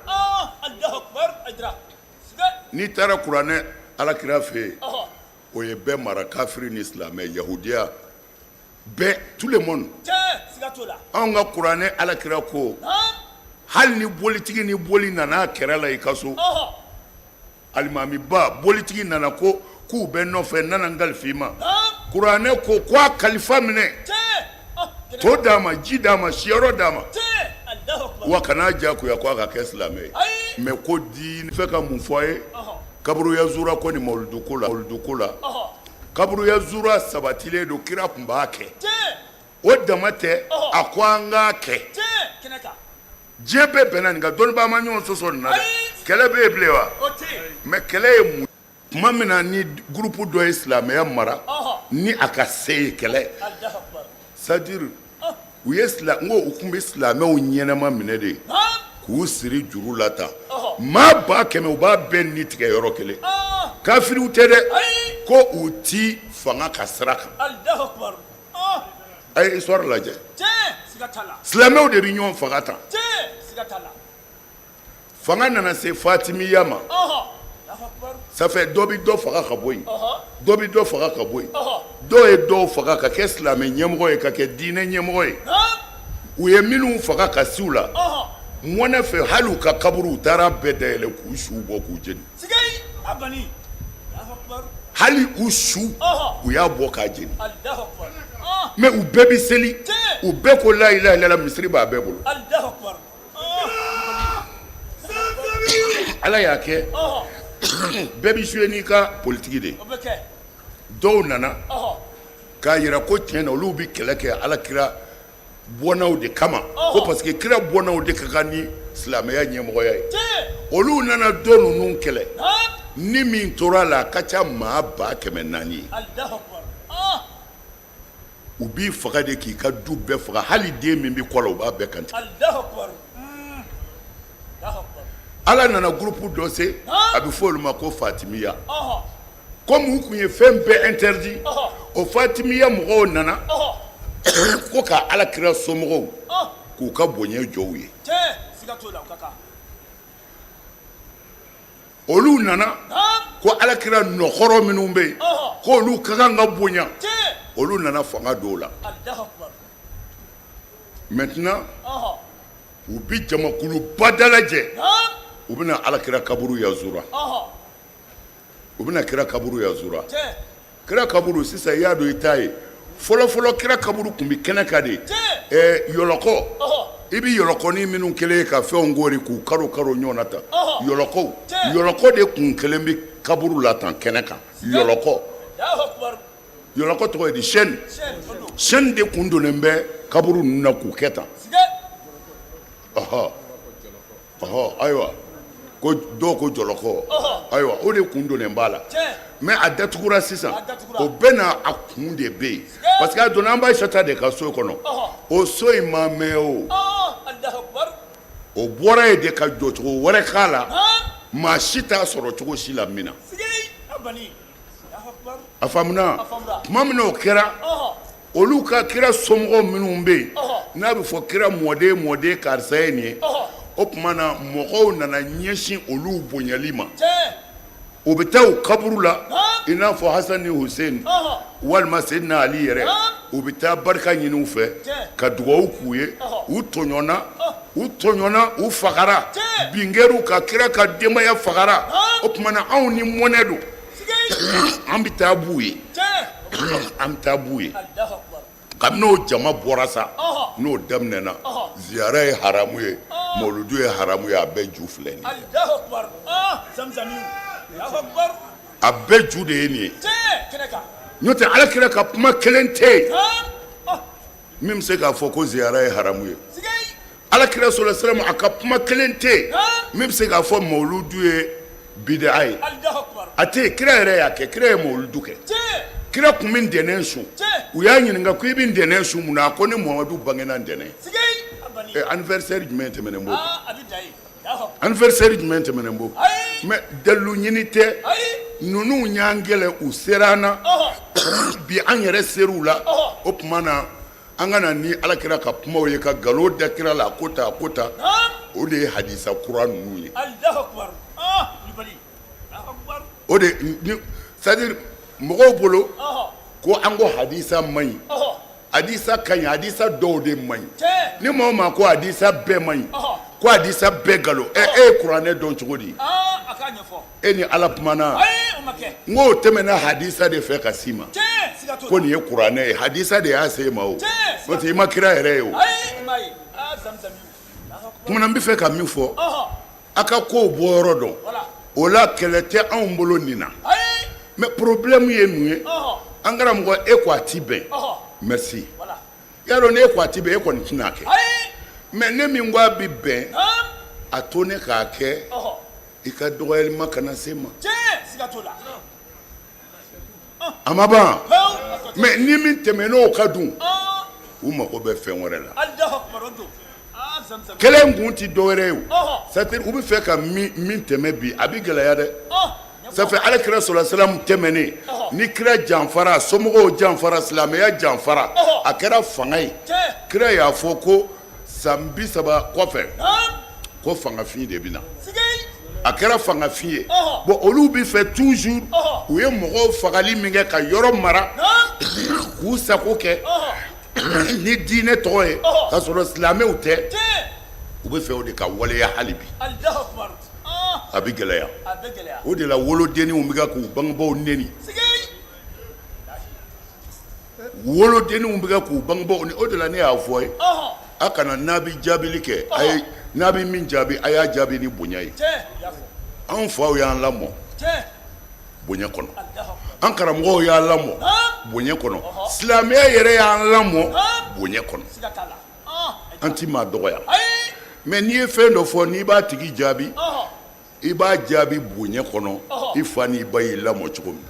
N'i taara kuranɛ Ala kira fɛ yen, o ye bɛɛ mara, kafiri ni silamɛ, yahudiya bɛɛ, tout le monde. Anw ka kuranɛ Ala kira ko hali ni bolitigi ni boli nana kɛrɛ la i ka so, alimamiba bolitigi nana ko k'u bɛ nɔfɛ nana n kalifa i ma, kuranɛ ko ko a kalifa minɛ, to d'a ma, ji d'a ma, siyɔrɔ d'a ma, wa kan'a diyagoya ko a ka kɛ silamɛ ye. Mais ko diinɛ fɛ ka mun fɔ a ye kaburu yazura ko ni mawuludu ko la? Mawuludu ko la, kaburu yazura sabatilen don, kira tun b'a kɛ. O dama tɛ, a ko an k'a kɛ. Diɲɛ bɛɛ bɛnna nin kan, dɔnnibaa ma ɲɔgɔn sɔsɔ nin na dɛ. Kɛlɛ bɛ yen bilen wa? Mais kɛlɛ ye mun? Tuma min na ni groupe dɔ ye silamɛya mara ni a ka se ye kɛlɛ, c'est à dire u ye n ko u tun bɛ silamɛw ɲɛnama minɛ de k'u siri juru la tan, maa 100,000, u b'a bɛɛ ni tigɛ yɔrɔ kelen. Kafiriw tɛ dɛ, ko u ti fanga ka sira kan. A ye histoire lajɛ, silamɛw de bɛ ɲɔgɔn faga tan. Fanga nana se Fatimiya ma, ça fait dɔ bɛ dɔ faga ka bɔ yen, dɔ bɛ dɔ faga ka bɔ yen, dɔw ye dɔw faga ka kɛ silamɛ ɲɛmɔgɔ ye, ka kɛ diinɛ ɲɛmɔgɔ ye. U ye minnu faga ka si u la mɔnɛ fɛ, hali u ka kaburu, u taara bɛɛ dayɛlɛ k'u suw bɔ k'u jeni. Hali u su, u y'a bɔ k'a jeni. Mais u bɛɛ bɛ seli, u bɛɛ ko la ilaha illallah, misiri b'a bɛɛ bolo. Ala y'a kɛ bɛɛ bɛ jouer n'i ka politiki de ye. Dɔw nana k'a jira ko tiɲɛ na, olu bɛ kɛlɛ kɛ Ala kira bɔnnaw de kama, ko parce que kira bɔnnaw de ka kan ni silamɛya ɲɛmɔgɔya ye. Olu nana dɔ ninnu kɛlɛ, ni min tora a la, a ka ca maa 400,000 ye. U b'i faga de k'i ka du bɛɛ faga, hali den min bɛ kɔ la, u b'a bɛɛ kantigɛ. Ala nana groupe dɔ se, a bɛ fɔ olu ma ko Fatimiya. Comme u tun ye fɛn bɛɛ interdit, o Fatimiya mɔgɔw nana ko ka Ala kira somɔgɔw k'u ka bonya jɔ u ye. Olu nana ko Ala kira nɔkɔrɔ minnu bɛ yen, k'olu ka kan ka bonya. Olu nana fanga don la. Maintenant u bɛ jamakuluba dalajɛ, u bɛna Ala kira kaburu yazura, u bɛna kira kaburu yazura. Kira kaburu sisan, i y'a dɔn, i t'a ye. Fɔlɔfɔlɔ, kira kaburu tun bɛ kɛnɛ kan de. Yɔlɔkɔ, i bɛ yɔlɔkɔnin minnu kɛlen ye ka fɛnw koori k'u karo karo ɲɔgɔn na tan, yɔlɔkɔw, yɔlɔkɔ de tun kɛlen bɛ kaburu la tan kɛnɛ kan. Yɔlɔkɔ, yɔlɔkɔ tɔgɔ ye di? Chaîne, chaîne de tun donnen bɛ kaburu ninnu na k'u kɛ tan. Ɔhɔ ɔhɔ, ayiwa, ko dɔw ko jɔlɔkɔ, ayiwa, o de kun donnen b'a la. Mais a datugura sisan. O bɛɛ n'a a kun de bɛ yen, parce que a donna an ba Ayisata de ka so kɔnɔ. O so in ma mɛn o, o bɔra yen de ka jɔcogo wɛrɛ k'a la, maa si t'a sɔrɔ cogo si la min na. A faamuna? Tuma min na o kɛra, olu ka kira somɔgɔw minnu bɛ yen, n'a bɛ fɔ kira mɔden mɔden karisa ye nin ye, o tuma na mɔgɔw nana ɲɛsin olu bonyali ma. U bɛ taa u kaburu la, i n'a fɔ Hasan ni Hussein walima Seydina Ali yɛrɛ, u bɛ taa barika ɲini u fɛ ka dugawu k'u ye. U tɔɲɔna, u tɔɲɔna, u fagara, bin kɛr'u kan, kira ka denbaya fagara. O tuma na anw ni mɔnɛ don, an bɛ taa b'u ye, an bɛ taa b'u ye. Kabini o jama bɔra sa, n'o daminɛna, ziyara ye haramu ye, mawuludu ye haramu ye, a bɛɛ ju filɛ nin ye, a bɛɛ ju de ye nin ye. N'o tɛ, Ala kira ka kuma kelen tɛ yen min bɛ se k'a fɔ ko ziyara ye haramu ye. Ala kira sallallahu alaihi wasallam, a ka kuma kelen tɛ yen min bɛ se k'a fɔ mawuludu ye bid'a ye. A tɛ yen. Kira yɛrɛ y'a kɛ, kira ye mawuludu kɛ. Kira tun bɛ ntɛnɛn sun. U y'a ɲininka ko i bɛ ntɛnɛn sun mun na? A ko ne Muhamadu bangena ntɛnɛn. Anniversaire jumɛn tɛmɛnen b'o kan? Anniversaire jumɛn tɛmɛnen b'o? Mais dalilu ɲini tɛ. Ninnu y'an kɛlɛ, u sera an na. Bi an yɛrɛ ser'u la, o tuma na an ka na ni ala kira ka kumaw ye ka nkalon da kira la ko ta ko ta, o de ye hadisa kura ninnu ye. O de, c'est à dire mɔgɔw bolo ko an ko hadisa man ɲi, hadisa ka ɲi, hadisa dɔw de man ɲi. Ni maa o maa ko hadisa bɛɛ man ɲi, ko hadisa bɛɛ nkalon, ɛ e ye kuranɛ dɔn cogo di? E ni ala kumana? N k'o tɛmɛna hadisa de fɛ ka s'i ma ko nin ye kuranɛ ye, hadisa de y'a se e ma. O n'o tɛ i ma kira yɛrɛ ye. O tuma na n bɛ fɛ ka min fɔ, a ka kow bɔyɔrɔ dɔn. O la kɛlɛ tɛ anw bolo nin na, mais problème ye mun ye? An karamɔgɔ, e ko a ti bɛn, merci. Y'a dɔn, ne ko a ti bɛn, e kɔni tɛna kɛ. Mais ne min ko a bi bɛn, a to ne k'a kɛ, i ka dɔgɔyalima kana se ma. A ma ban. Mais ni min tɛmɛn'o kan dun, u mago bɛ fɛn wɛrɛ la. Kɛlɛ in kun tɛ dɔwɛrɛ ye o, c'est à dire u bɛ fɛ ka min tɛmɛ bi, a bɛ gɛlɛya dɛ. Ça fait ala kira sɔrɔ salam tɛmɛnen, ni kira janfara, somɔgɔw janfara, silamɛya janfara, a kɛra fanga ye. Kira y'a fɔ ko san 30 kɔfɛ ko fangafin de bɛ na. A kɛra fangafin ye. Bon, olu bɛ fɛ toujours, u ye mɔgɔw fagali min kɛ ka yɔrɔ mara k'u sago kɛ ni diinɛ tɔgɔ ye k'a sɔrɔ silamɛw tɛ, u bɛ fɛ o de ka waleya hali bi. A bɛ gɛlɛya. O de la wolodenninw bɛ ka k'u bangebaaw neni, wolodenninw bɛ ka k'u bangebaaw. O de la ne y'a fɔ ye, a kana, n'a bɛ jaabili kɛ, a ye, n'a bɛ min jaabi, a y'a jaabi ni bonya ye. Anw faw y'an lamɔ bonya kɔnɔ, an karamɔgɔw y'an lamɔ bonya kɔnɔ, silamɛya yɛrɛ y'an lamɔ bonya kɔnɔ. An ti maa dɔgɔya. Mais n'i ye fɛn dɔ fɔ, n'i b'a tigi jaabi, i b'a jaabi bonya kɔnɔ. I fa n'i ba y'i lamɔ cogo min,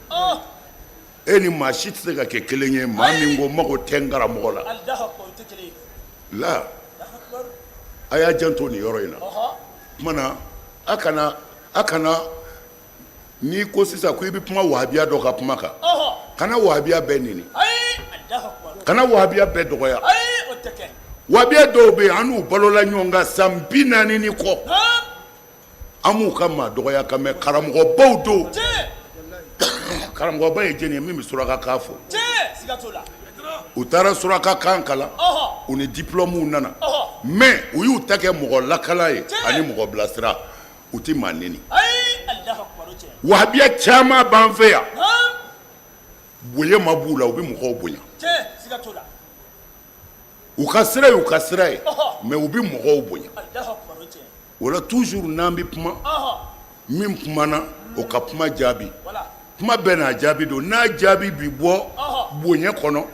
e ni maa si tɛ se ka kɛ kelen ye. Maa min ko mago tɛ n karamɔgɔ la la, a y'a janto nin yɔrɔ in na. Tuma na a kana n'i ko sisan ko i bɛ kuma wahabiya dɔ ka kuma kan, kana wahabiya bɛɛ neni, kana wahabiya bɛɛ dɔgɔya. Wahabiya dɔw bɛ yen, an n'u balola ɲɔgɔn kan san 40 ni kɔ, an m'u ka maa dɔgɔya kan. Mais karamɔgɔbaw don. Karamɔgɔba ye jɛni ye min bɛ suraka kan fɔ? U taara suraka kan kalan, u ni diplôme nana, mais u y'u ta kɛ mɔgɔ lakala ye ani mɔgɔ bilasira. U tɛ maa neni. Wahabiya caman b'an fɛ yan, bonya ma b'u la, u bɛ mɔgɔw bonya. U ka sira ye u ka sira ye, mais u bɛ mɔgɔw bonya. O la toujours n'an bɛ kuma, min kumana, o ka kuma jaabi. Kuma bɛɛ n'a jaabi don. N'a jaabi bi bɔ bonya kɔnɔ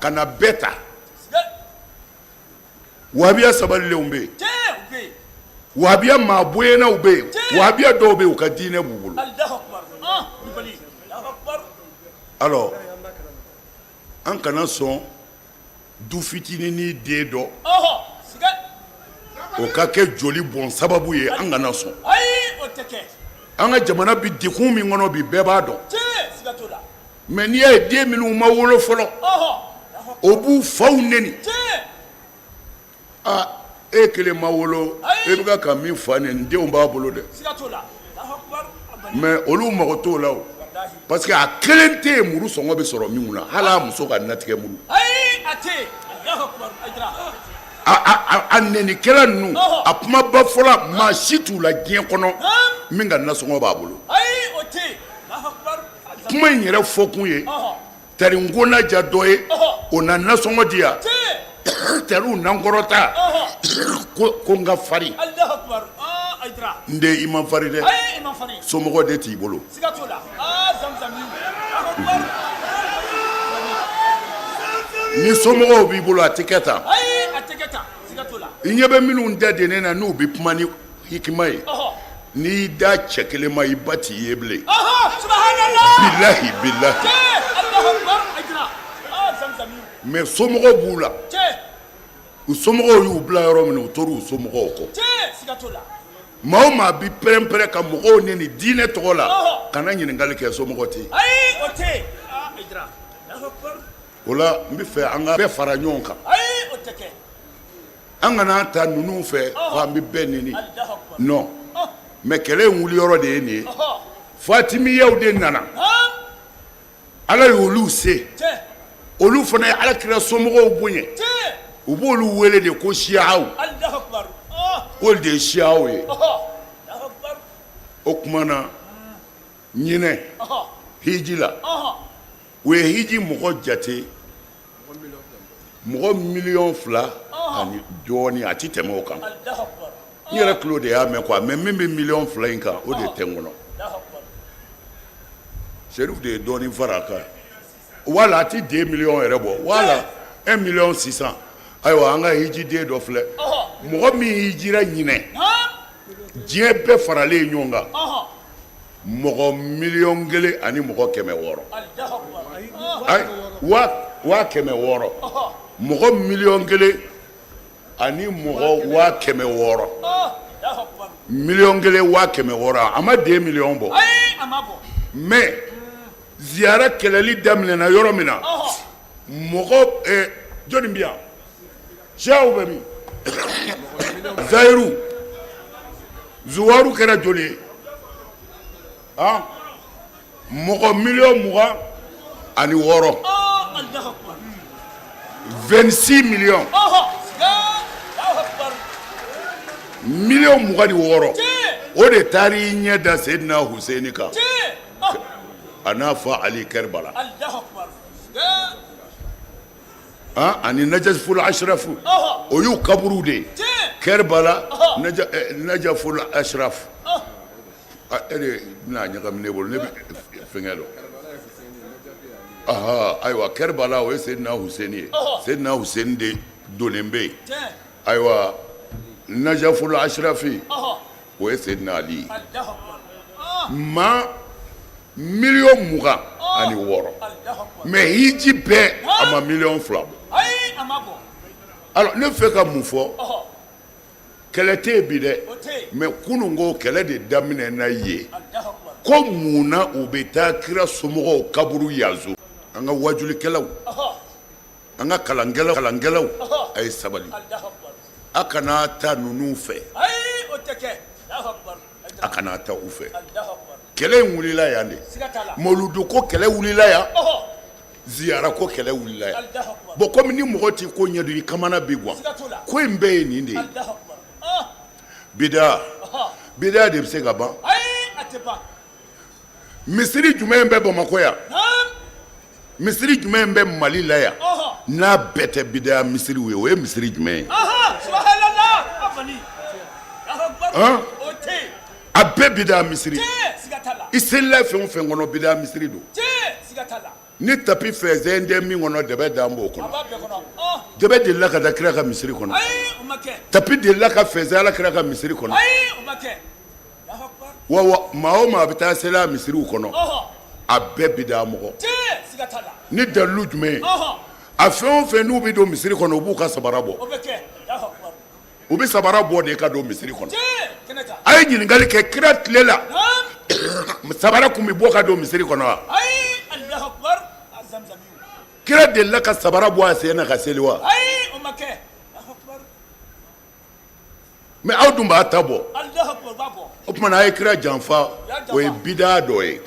ka na bɛɛ ta. Wahabiya sabalilenw bɛ yen, wahabiya maa bonyanaw bɛ yen, wahabiya dɔw bɛ yen, u ka diinɛ b'u bolo. Alors an kana sɔn du fitinin ni den dɔ o ka kɛ joli bɔn sababu ye. An kana sɔn. An ka jamana bi degun min kɔnɔ bi, bɛɛ b'a dɔn. Mais n'i y'a ye den minnu ma wolo fɔlɔ, o b'u faw neni. Aa, e kelen ma wolo, e bɛ ka min fa neni, denw b'a bolo dɛ. Mais olu mago t'o la o, parce que a kelen tɛ yen muru sɔngɔ bɛ sɔrɔ min kunna, hali a muso ka natigɛ muru. A nɛnikɛla ninnu, a kumaba fɔla, maa si t'u la diɲɛ kɔnɔ min ka nasɔngɔ b'a bolo. Kuma in yɛrɛ fɔkun ye tari n ko na ja dɔ ye, o na nasɔngɔ di yan, tariw nankɔrɔta ko n ka farin. N den, i ma farin dɛ, somɔgɔ de t'i bolo. Ni somɔgɔw b'i bolo, a tɛ kɛ tan. I ɲɛ bɛ minnu da de na, n'u bɛ kuma ni hikima ye, n'i y'i da cɛ kelen ma, i ba t'i ye bilen. Bilahi, bilahi. Mais somɔgɔw b'u la, u somɔgɔw y'u bila yɔrɔ min, u tor'u somɔgɔw kɔ. Maa o maa bi pɛrɛn-pɛrɛn ka mɔgɔw neni diinɛ tɔgɔ la, kana ɲininkali kɛ, somɔgɔ tɛ yen. O la n bɛ fɛ an ka bɛɛ fara ɲɔgɔn kan, an kana ta ninnu fɛ ko an bɛ bɛɛ neni, non, mais kɛlɛ in wuli yɔrɔ de ye nin ye. Fatimiyaw de nana, Ala y'olu se, olu fana ye Ala kira somɔgɔw bonya, u b'olu wele de ko siyaw, k'olu de ye siyaw ye. O tuma na ɲinɛ hiji la, u ye hiji mɔgɔ jate mɔgɔ miliyɔn 2 ani dɔɔnin, a tɛ tɛmɛ o kan. N yɛrɛ tulo de y'a mɛn quoi, mais min bɛ miliyɔn 2 in kan, o de tɛ n kɔnɔ. Serif de ye dɔɔnin fara a kan, wala a tɛ 2 miliyɔn yɛrɛ bɔ, wala 1 million 600. Ayiwa, an ka hijiden dɔ filɛ, mɔgɔ min hijira ɲinɛ, diɲɛ bɛɛ faralen ɲɔgɔn kan, mɔgɔ miliyɔn 1 ani mɔgɔ 600, ayi, 600 000, mɔgɔ miliyɔn 1 ani mɔgɔ 600 000, miliyɔn 1 600 000, a ma 2 miliyɔn bɔ. Mais ziyara kɛlɛli daminɛna yɔrɔ min na, mɔgɔ jɔnni bɛ yan? Siyaw bɛ min? Zayiru zuwaru kɛra joli ye? Han, mɔgɔ miliyɔn 26, 26 millions, miliyɔn 26, o de taara i ɲɛ da Seydina Huseyini kan a n'a fa Ali Kɛribala ani Najaful Ashrafu. O y'u kaburu de ye Kɛribala, Najaful Ashrafu. E de bɛna ɲagami ne bolo, ne bɛ fɛnkɛ dɔn. Ayiwa, Kɛribala, o ye Seydina Huseyini ye, Seydina Huseyini de donnen bɛ yen. Ayiwa, Najaful Ashrafi, o ye Seydina Ali ye. Maa miliyɔn 26, mais hiji bɛɛ, a ma miliyɔn 2 bɔ. Alors, ne fɛ ka mun fɔ? Kɛlɛ tɛ yen bi dɛ, mais kunun ko kɛlɛ de daminɛna yen, ko mun na u bɛ taa kira somɔgɔw kaburu yanso? An ka wajulikɛlaw, an ka kalankɛlaw, a ye sabali, a kana ta ninnu fɛ, a kana ta u fɛ. Kɛlɛ in wulila yan de, mawuludu ko kɛlɛ wulila yan, ziyara ko kɛlɛ wulila yan. Bon, komi ni mɔgɔ t'i ko ɲɛdɔn, i kamana bi gan. Ko in bɛɛ ye nin de ye, bida bida de bɛ se ka ban. Misiri jumɛn bɛ Bamakɔ yan? Misiri jumɛn bɛ Mali la yan n'a bɛɛ tɛ bida misiriw ye? O ye misiri jumɛn ye? A bɛɛ bida misiri. I selila fɛn o fɛn kɔnɔ, bida misiri don. Ni tapi fɛnsɛn tɛ min kɔnɔ, dɛbɛ dan b'o kɔnɔ. Dɛbɛ delila ka da kira ka misiri kɔnɔ? Tapi delila ka fɛnsɛn Ala kira ka misiri kɔnɔ? Wa maa o maa bɛ taa seli a misiriw kɔnɔ, a bɛɛ bida mɔgɔ. Ni dalilu jumɛn ye? A fɛn o fɛn n'u bɛ don misiri kɔnɔ, u b'u ka sabara bɔ, u bɛ sabara bɔ de ka don misiri kɔnɔ. A ye ɲininkali kɛ, kira tile la, sabara tun bɛ bɔ ka don misiri kɔnɔ wa? Kira delila ka sabara bɔ a sen na ka seli wa? Mais aw dun b'a ta bɔ. O tuma na a ye kira janfa, o ye bida dɔ ye.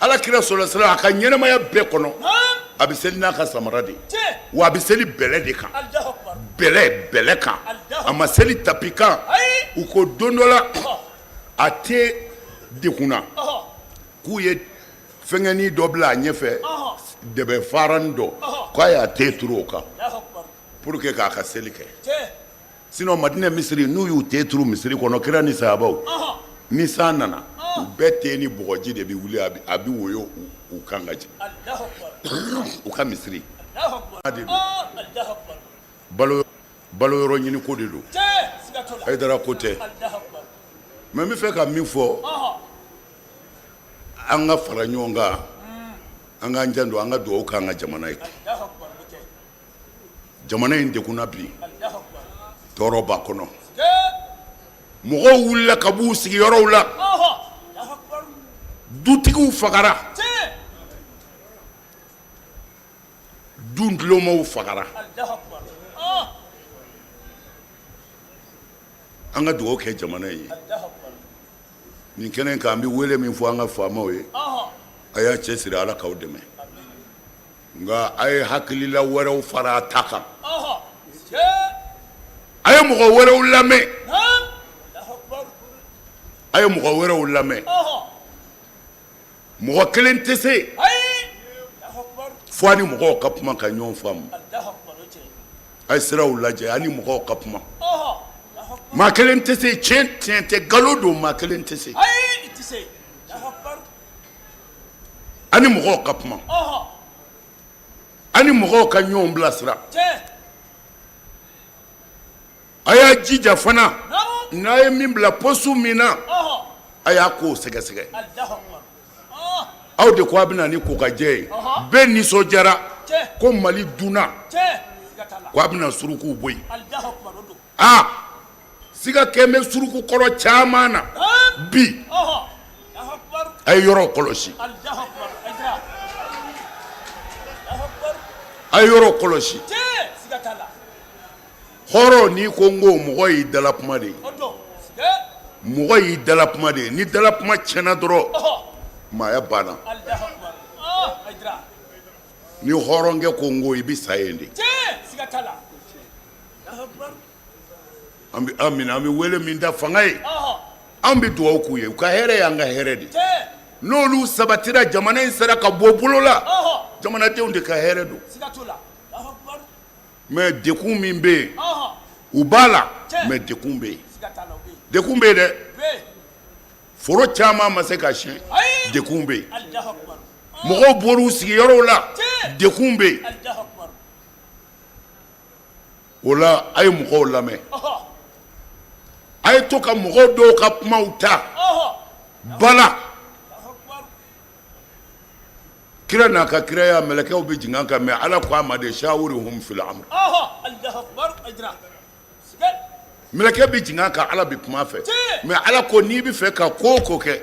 Ala kira sɔrɔ a ka ɲɛnamaya bɛɛ kɔnɔ, a bɛ seli n'a ka samara de, wa a bɛ seli bɛlɛ de kan, bɛlɛ bɛlɛ kan, a ma seli tapi kan. U ko don dɔ la, a tɛ degunna k'u ye fɛngɛnin dɔ bila a ɲɛfɛ, dɛbɛ faranin dɔ, k'a y'a ten turu o kan pour que k'a ka seli kɛ. Sinon Madinɛ misiri, n'u y'u ten turu misiri kɔnɔ, kira ni sahabaw, ni san nana, u bɛɛ ten ni bɔgɔji de bɛ wuli, a bɛ woyo u kan ka jigin u ka misiri de don. Balo balo yɔrɔ ɲini ko de don, Hayidara ko tɛ. Mais n bɛ fɛ ka min fɔ, an ka fara ɲɔgɔn kan, an k'an janto, an ka dugawu k'an ka jamana ye. Jamana in degunna bi, tɔɔrɔ b'a kɔnɔ, mɔgɔw wulila ka b'u sigiyɔrɔw la. Du Dutigiw fagara, du tulomaw fagara. An ka dugawu kɛ jamana ye. Nin kɛnɛ kan, an bɛ wele min fɔ an ka faamaw ye, a y'a cɛsiri, Ala k'aw dɛmɛ. Nka a ye hakilila wɛrɛw fara a ta kan, a ye mɔgɔ wɛrɛw lamɛn, a ye mɔgɔ wɛrɛw lamɛn. Mɔgɔ kelen tɛ se fo a ni mɔgɔw ka kuma ka ɲɔgɔn faamu. A ye siraw lajɛ, a ni mɔgɔw ka kuma. Maa kelen tɛ se, tiɲɛ tiɲɛ tɛ, nkalon don, maa kelen tɛ se. A ni mɔgɔw ka kuma, a ni mɔgɔw ka ɲɔgɔn bilasira. A y'a jija fana, n'a ye min bila poste min na, a y'a k'o sɛgɛsɛgɛ. Aw de ko a bɛ na ni kokajɛ ye, bɛɛ nisɔndiyara ko Mali dunna, ko a bɛna surukuw bɔ yen. Aa, siga kɛn bɛ suruku kɔrɔ caman na bi. A ye yɔrɔ kɔlɔsi, a ye yɔrɔ kɔlɔsi. Hɔrɔn, n'i ko n ko mɔgɔ y'i dala kuma de ye, mɔgɔ y'i dala kuma de ye. Ni dala kuma tiɲɛna dɔrɔn, maaya banna. Ni hɔrɔnkɛ ko n ko, i bɛ sa yen de. An bɛ an minɛ, an bɛ wele min da fanga ye, an bɛ dugawu k'u ye, u ka hɛrɛ y'an ka hɛrɛ de. N'olu sabatira, jamana in sera ka bɔ bolo la, jamanadenw de ka hɛrɛ don. Mais dekun min bɛ yen, u b'a la, mais dekun bɛ yen, dekun bɛ yen dɛ. Foro caman ma se ka siyɛn, dekun bɛ yen. Mɔgɔw bɔra u sigiyɔrɔw la, dekun bɛ yen. O la, a ye mɔgɔw lamɛn, a ye to ka mɔgɔw dɔw ka kumaw ta bala. Kira n'a ka kiraya, mɛlɛkɛw bɛ jigin a kan, mais Ala ko a ma de shawirhum fil amr. Mɛlɛkɛ bɛ jigin a kan, Ala bɛ kuma a fɛ, mais Ala ko n'i bɛ fɛ ka ko o ko kɛ,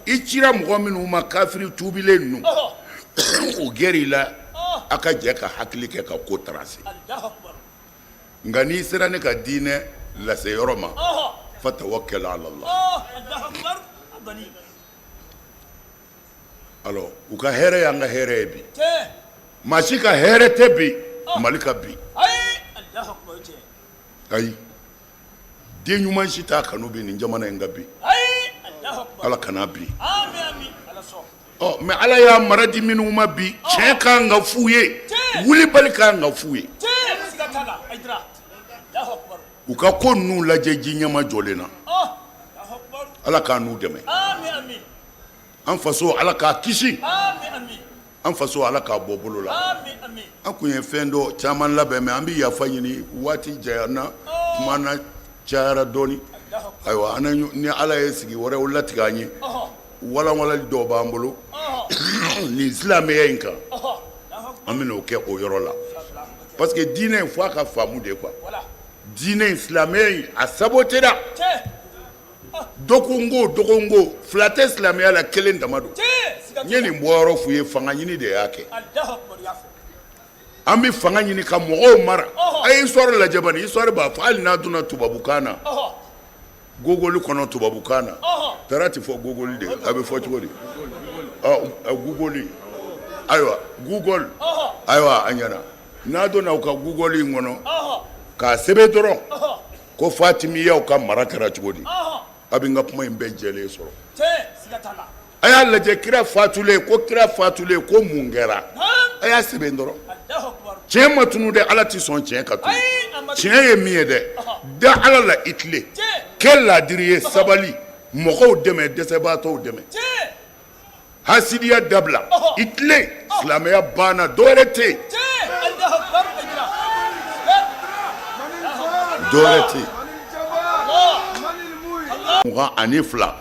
i cira mɔgɔ minnu ma, kafiri tuubilen ninnu, u gɛrɛ i la, a ka jɛ ka hakili kɛ ka ko tracer. Nka n'i sera ne ka diinɛ lase yɔrɔ ma, fatawakkal ala Allah. Alors, u ka hɛrɛ y'an ka hɛrɛ ye bi. Maa si ka hɛrɛ tɛ bi Mali ka bin. Ayi, den ɲuman si t'a kanu bi nin jamana in ka bin. Ala kana bin. Ɔ, mais Ala y'a mara di minnu ma bi, tiɲɛ ka kan ka f'u ye, wulibali ka kan ka f'u ye. U ka ko ninnu lajɛ ji ɲɛma jɔlen na. Ala k'an n'u dɛmɛ. An faso, Ala k'a kisi. An faso, Ala k'a bɔ bolo la. An tun ye fɛn dɔ caman labɛn, mais an bɛ yafa ɲini, waati janyana, kuma na cayara dɔɔni. Ayiwa, ni Ala ye sigi wɛrɛw latigɛ an ye, walanwalali dɔw b'an bolo nin silamɛya in kan, an bɛna o kɛ o yɔrɔ la, parce que diinɛ in, fo a ka faamu de quoi. Diinɛ in, silamɛya in, a sabotera. Dɔgɔko dɔgɔko fila tɛ silamɛya la, kelen dama don. N ye nin bɔyɔrɔ f'u ye, fanga ɲini de y'a kɛ. An bɛ fanga ɲini ka mɔgɔw mara. A ye histoire lajɛ bani, histoire b'a fɔ. Hali n'a donna tubabukan na, Google kɔnɔ, tubabukan na, tara tɛ fɔ Google de, a bɛ fɔ cogo di? Google, ayiwa, Google, ayiwa, a ɲɛna. N'a donna u ka Google in kɔnɔ k'a sɛbɛn dɔrɔn ko Fatimiyaw ka mara kɛra cogo di, a bɛ n ka kuma in bɛɛ jɛlen sɔrɔ. A y'a lajɛ, kira fatulen ko, kira fatulen ko mun kɛra, a y'a sɛbɛn dɔrɔn. Tiɲɛ ma tunu dɛ, Ala tɛ sɔn tiɲɛ ka tunu. Tiɲɛ ye min ye dɛ, da Ala la, i tilen, kɛ laadiri ye, sabali, mɔgɔw dɛmɛ, dɛsɛbaatɔw dɛmɛ, hasidiya dabila, i tilen. Silamɛya banna, dɔwɛrɛ tɛ yen, dɔwɛrɛ tɛ yen. 22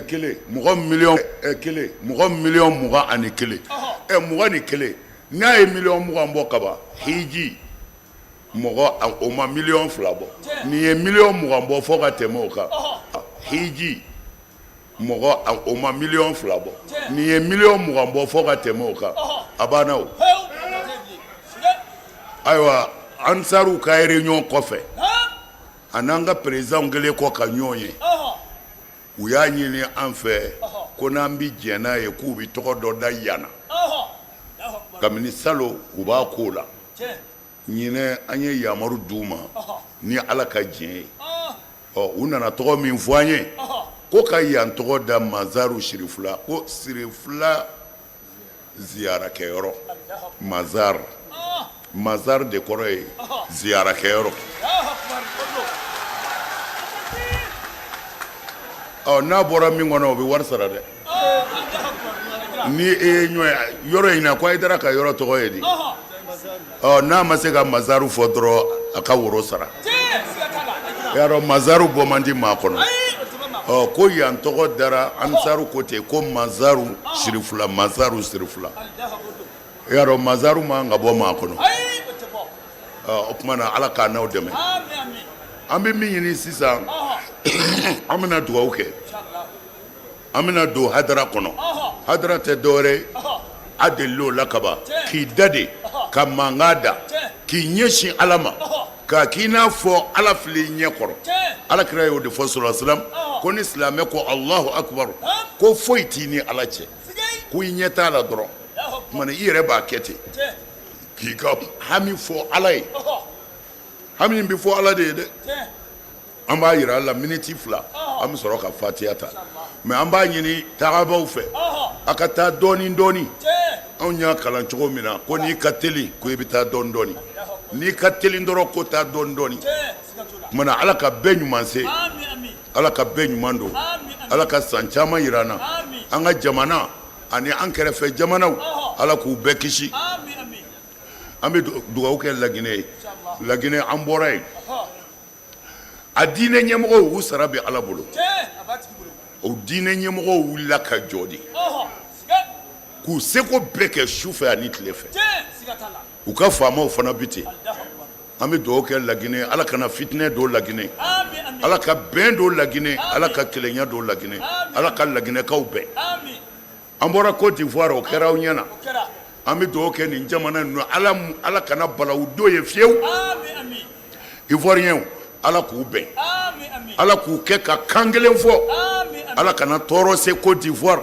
kelen, mɔgɔ miliyɔn kelen, mɔgɔ miliyɔn 21, 21, n'a ye miliyɔn 20 bɔ kaban, hiji mɔgɔ o ma miliyɔn 2 bɔ, nin ye miliyɔn 20 bɔ fo ka tɛmɛ o kan, hiji. Mɔgɔ o ma miliyɔn 2 bɔ, nin ye miliyɔn 20 bɔ fɔ ka tɛmɛ o kan, a banna o. Ayiwa, ansaruw ka réunion kɔfɛ, a n'an ka président kɛlen kɔ ka ɲɔgɔn ye, u y'a ɲini an fɛ ko n'an bɛ jɛn n'a ye, k'u bɛ tɔgɔ dɔ da yan na. Kabini salon u b'a ko la. Ɲinɛ an ye yamaru d'u ma ni Ala ka diɲɛ ye. Ɔ, u nana tɔgɔ min fɔ an ye, ko ka yan tɔgɔ da Mazaru Sirifula, ko Sirifula ziyarakɛyɔrɔ. Mazar, mazar de kɔrɔ ye ziyarakɛyɔrɔ. Ɔ, n'a bɔra min kɔnɔ, o bɛ wari sara dɛ. Ni e ye ɲɔgɔn yɔrɔ in na ko Hayidara ka yɔrɔ tɔgɔ ye di, ɔ, n'a ma se ka mazaru fɔ dɔrɔn, a ka woro sara. Y'a dɔn mazaru bɔ man di maa kɔnɔ. Ɔ, ko yan tɔgɔ dara ansaru ko ten, ko mazaru sirifula, mazaru sirifula. Y'a dɔn mazaru man ka bɔ maa kɔnɔ. Ɔ, o tuma na, Ala k'a n'aw dɛmɛ. An bɛ min ɲini sisan, an bɛna dugawu kɛ, an bɛna don hadara kɔnɔ. Hadara tɛ dɔwɛrɛ ye, a delil'o la kaban, k'i da de ka mankan da, k'i ɲɛsin Ala ma, k'a k'i n'a fɔ Ala filɛ i ɲɛ kɔrɔ. Ala kira y'o de fɔ sɔrɔ silam, ko ni silamɛ ko Alahu akubaru, ko foyi t'i ni Ala cɛ, ko i ɲɛ t'a la dɔrɔn. Tuma i yɛrɛ b'a kɛ ten, k'i ka hami fɔ Ala ye. Hami bɛ fɔ Ala de ye dɛ. An b'a jira a la miniti 2, an bɛ sɔrɔ ka fatiya ta. Mais an b'a ɲini tagabaw fɛ, a ka taa dɔɔni dɔɔni. Anw y'a kalan cogo min na, ko n'i ka teli, ko i bɛ taa dɔɔni dɔɔni. N'i ka teli dɔrɔn, ko taa dɔɔni dɔɔni. Tuma na, Ala ka bɛɛ ɲuman se, Ala ka bɛɛ ɲuman don, Ala ka san caman jira an na. An ka jamana ani an kɛrɛfɛ jamanaw, Ala k'u bɛɛ kisi. An bɛ dugawu kɛ Laginɛ ye. Laginɛ, an bɔra yen. A diinɛ ɲɛmɔgɔw, u sara bɛ Ala bolo. O diinɛ ɲɛmɔgɔw wulila ka jɔ de k'u seko bɛɛ kɛ su fɛ ani tile fɛ. U ka faamaw fana bi ten. An bɛ dugawu kɛ Laginɛ, Ala kana fitinɛ don Laginɛ, Ala ka bɛn don Laginɛ, Ala ka kelenya don Laginɛ, Ala ka Laginɛkaw bɛn. An bɔra Côte d'Ivoire, o kɛra aw ɲɛ na. An bɛ dugawu kɛ nin jamana ninnu, Ala kana balawu don ye fiyewu. Ivoiriens, Ala k'u bɛn, Ala k'u kɛ ka kan kelen fɔ. Ala kana tɔɔrɔ se Côte d'Ivoire,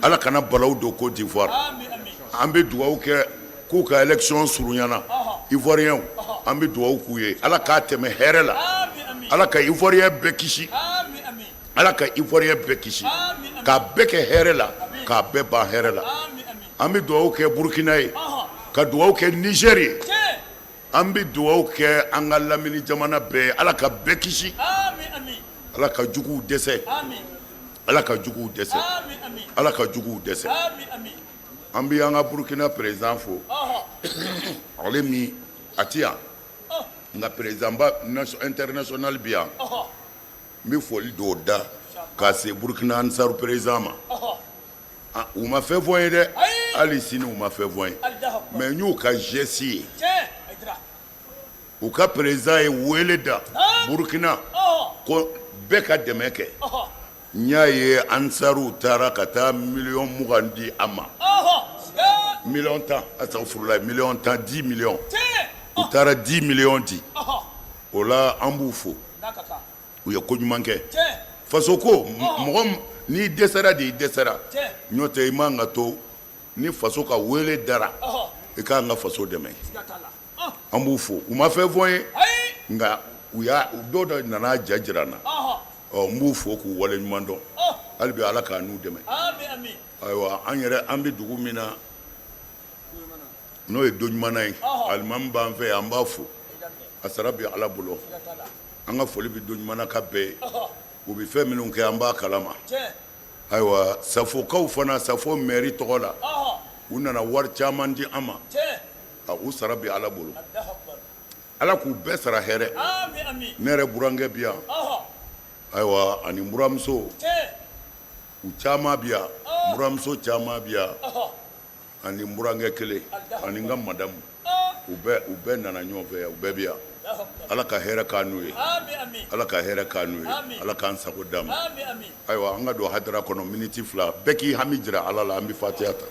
Ala kana balawu don Côte d'Ivoire. An bɛ dugawu kɛ k'u ka élection surunyana. Ivoiriens, an bɛ dugawu k'u ye, Ala k'a tɛmɛ hɛrɛ la, Ala ka Ivoirien bɛɛ kisi, Ala ka Ivoirien bɛɛ kisi, k'a bɛɛ kɛ hɛrɛ la, k'a bɛɛ ban hɛrɛ la. An bɛ dugawu kɛ Burukina ye, ka dugawu kɛ Niger ye. An bɛ dugawu kɛ an ka lamini jamana bɛɛ ye, Ala ka bɛɛ kisi, Ala ka juguw dɛsɛ, Ala ka juguw dɛsɛ, Ala ka juguw dɛsɛ. An bɛ an ka Burukina président fo, ale min a tɛ yan, nka président ba international bi yan. N bɛ foli dɔw da k'a se Burukina Ansaru président ma. U ma fɛn fɔ n ye dɛ, hali sini u ma fɛn fɔ n ye, mais n y'u ka geste ye. U ka président ye wele da Burukina ko bɛɛ ka dɛmɛ kɛ. N y'a ye Ansaruw taara ka taa miliyɔn 20 di a ma, miliyɔn 10, asafurula, miliyɔn 10, 10 millions. U taara 10 millions di. O la, an b'u fo, u ye ko ɲuman kɛ. Faso ko, mɔgɔ n'i dɛsɛra de, i dɛsɛra. N'o tɛ, i man ka to ni faso ka wele dara, i k'an ka faso dɛmɛ. An b'u fo. U ma fɛn fɔ n ye, nka u y'a dɔw dɔ nana ja jira n na. Ɔ, n b'u fo k'u wale ɲuman dɔn. Hali bi, Ala k'a n'u dɛmɛ. Ayiwa, an yɛrɛ, an bɛ dugu min na, n'o ye Doɲumana ye, alimami b'an fɛ, an b'a fo, a sara bɛ Ala bolo. An ka foli bɛ Doɲumana ka bɛɛ ye. U bɛ fɛn minnu kɛ, an b'a kalama. Ayiwa, Safokaw fana, Safo mairie tɔgɔ la, u nana wari caman di an ma. U sara bɛ Ala bolo, Ala k'u bɛɛ sara hɛrɛ. Ne yɛrɛ burankɛ bi yan. Ayiwa, ani buramuso, u caman bi yan, buramuso caman bi yan, ani n burankɛ kelen ani n ka madamu, u bɛɛ nana ɲɔgɔn fɛ yan, u bɛɛ bi yan. Ala ka hɛrɛ k'an n'u ye, Ala ka hɛrɛ k'an n'u ye, Ala k'an sago d'an ma. Ayiwa, an ka don hadara kɔnɔ miniti 2, bɛɛ k'i hami jira Ala la, an bɛ fatiya ta.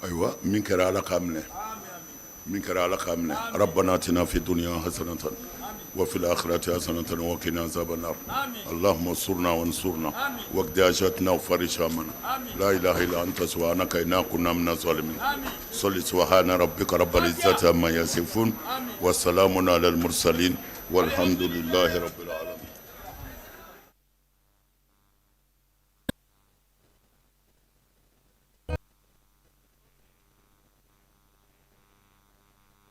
Ayiwa, min kɛra, Ala k'a minɛ, min kɛra, Ala k'a minɛ. Rabbana atina fi dunya hasanatan wa fil akhirati hasanatan wa qina azaban nar. Allahumma ansurna wa ansurna waqdi hajatna wa farij hammana. La ilaha illa anta subhanaka inna kunna minaz zalimin. Salli subhana rabbika rabbil izzati amma yasifun wa salamun alal mursalin walhamdulillahi rabbil alamin.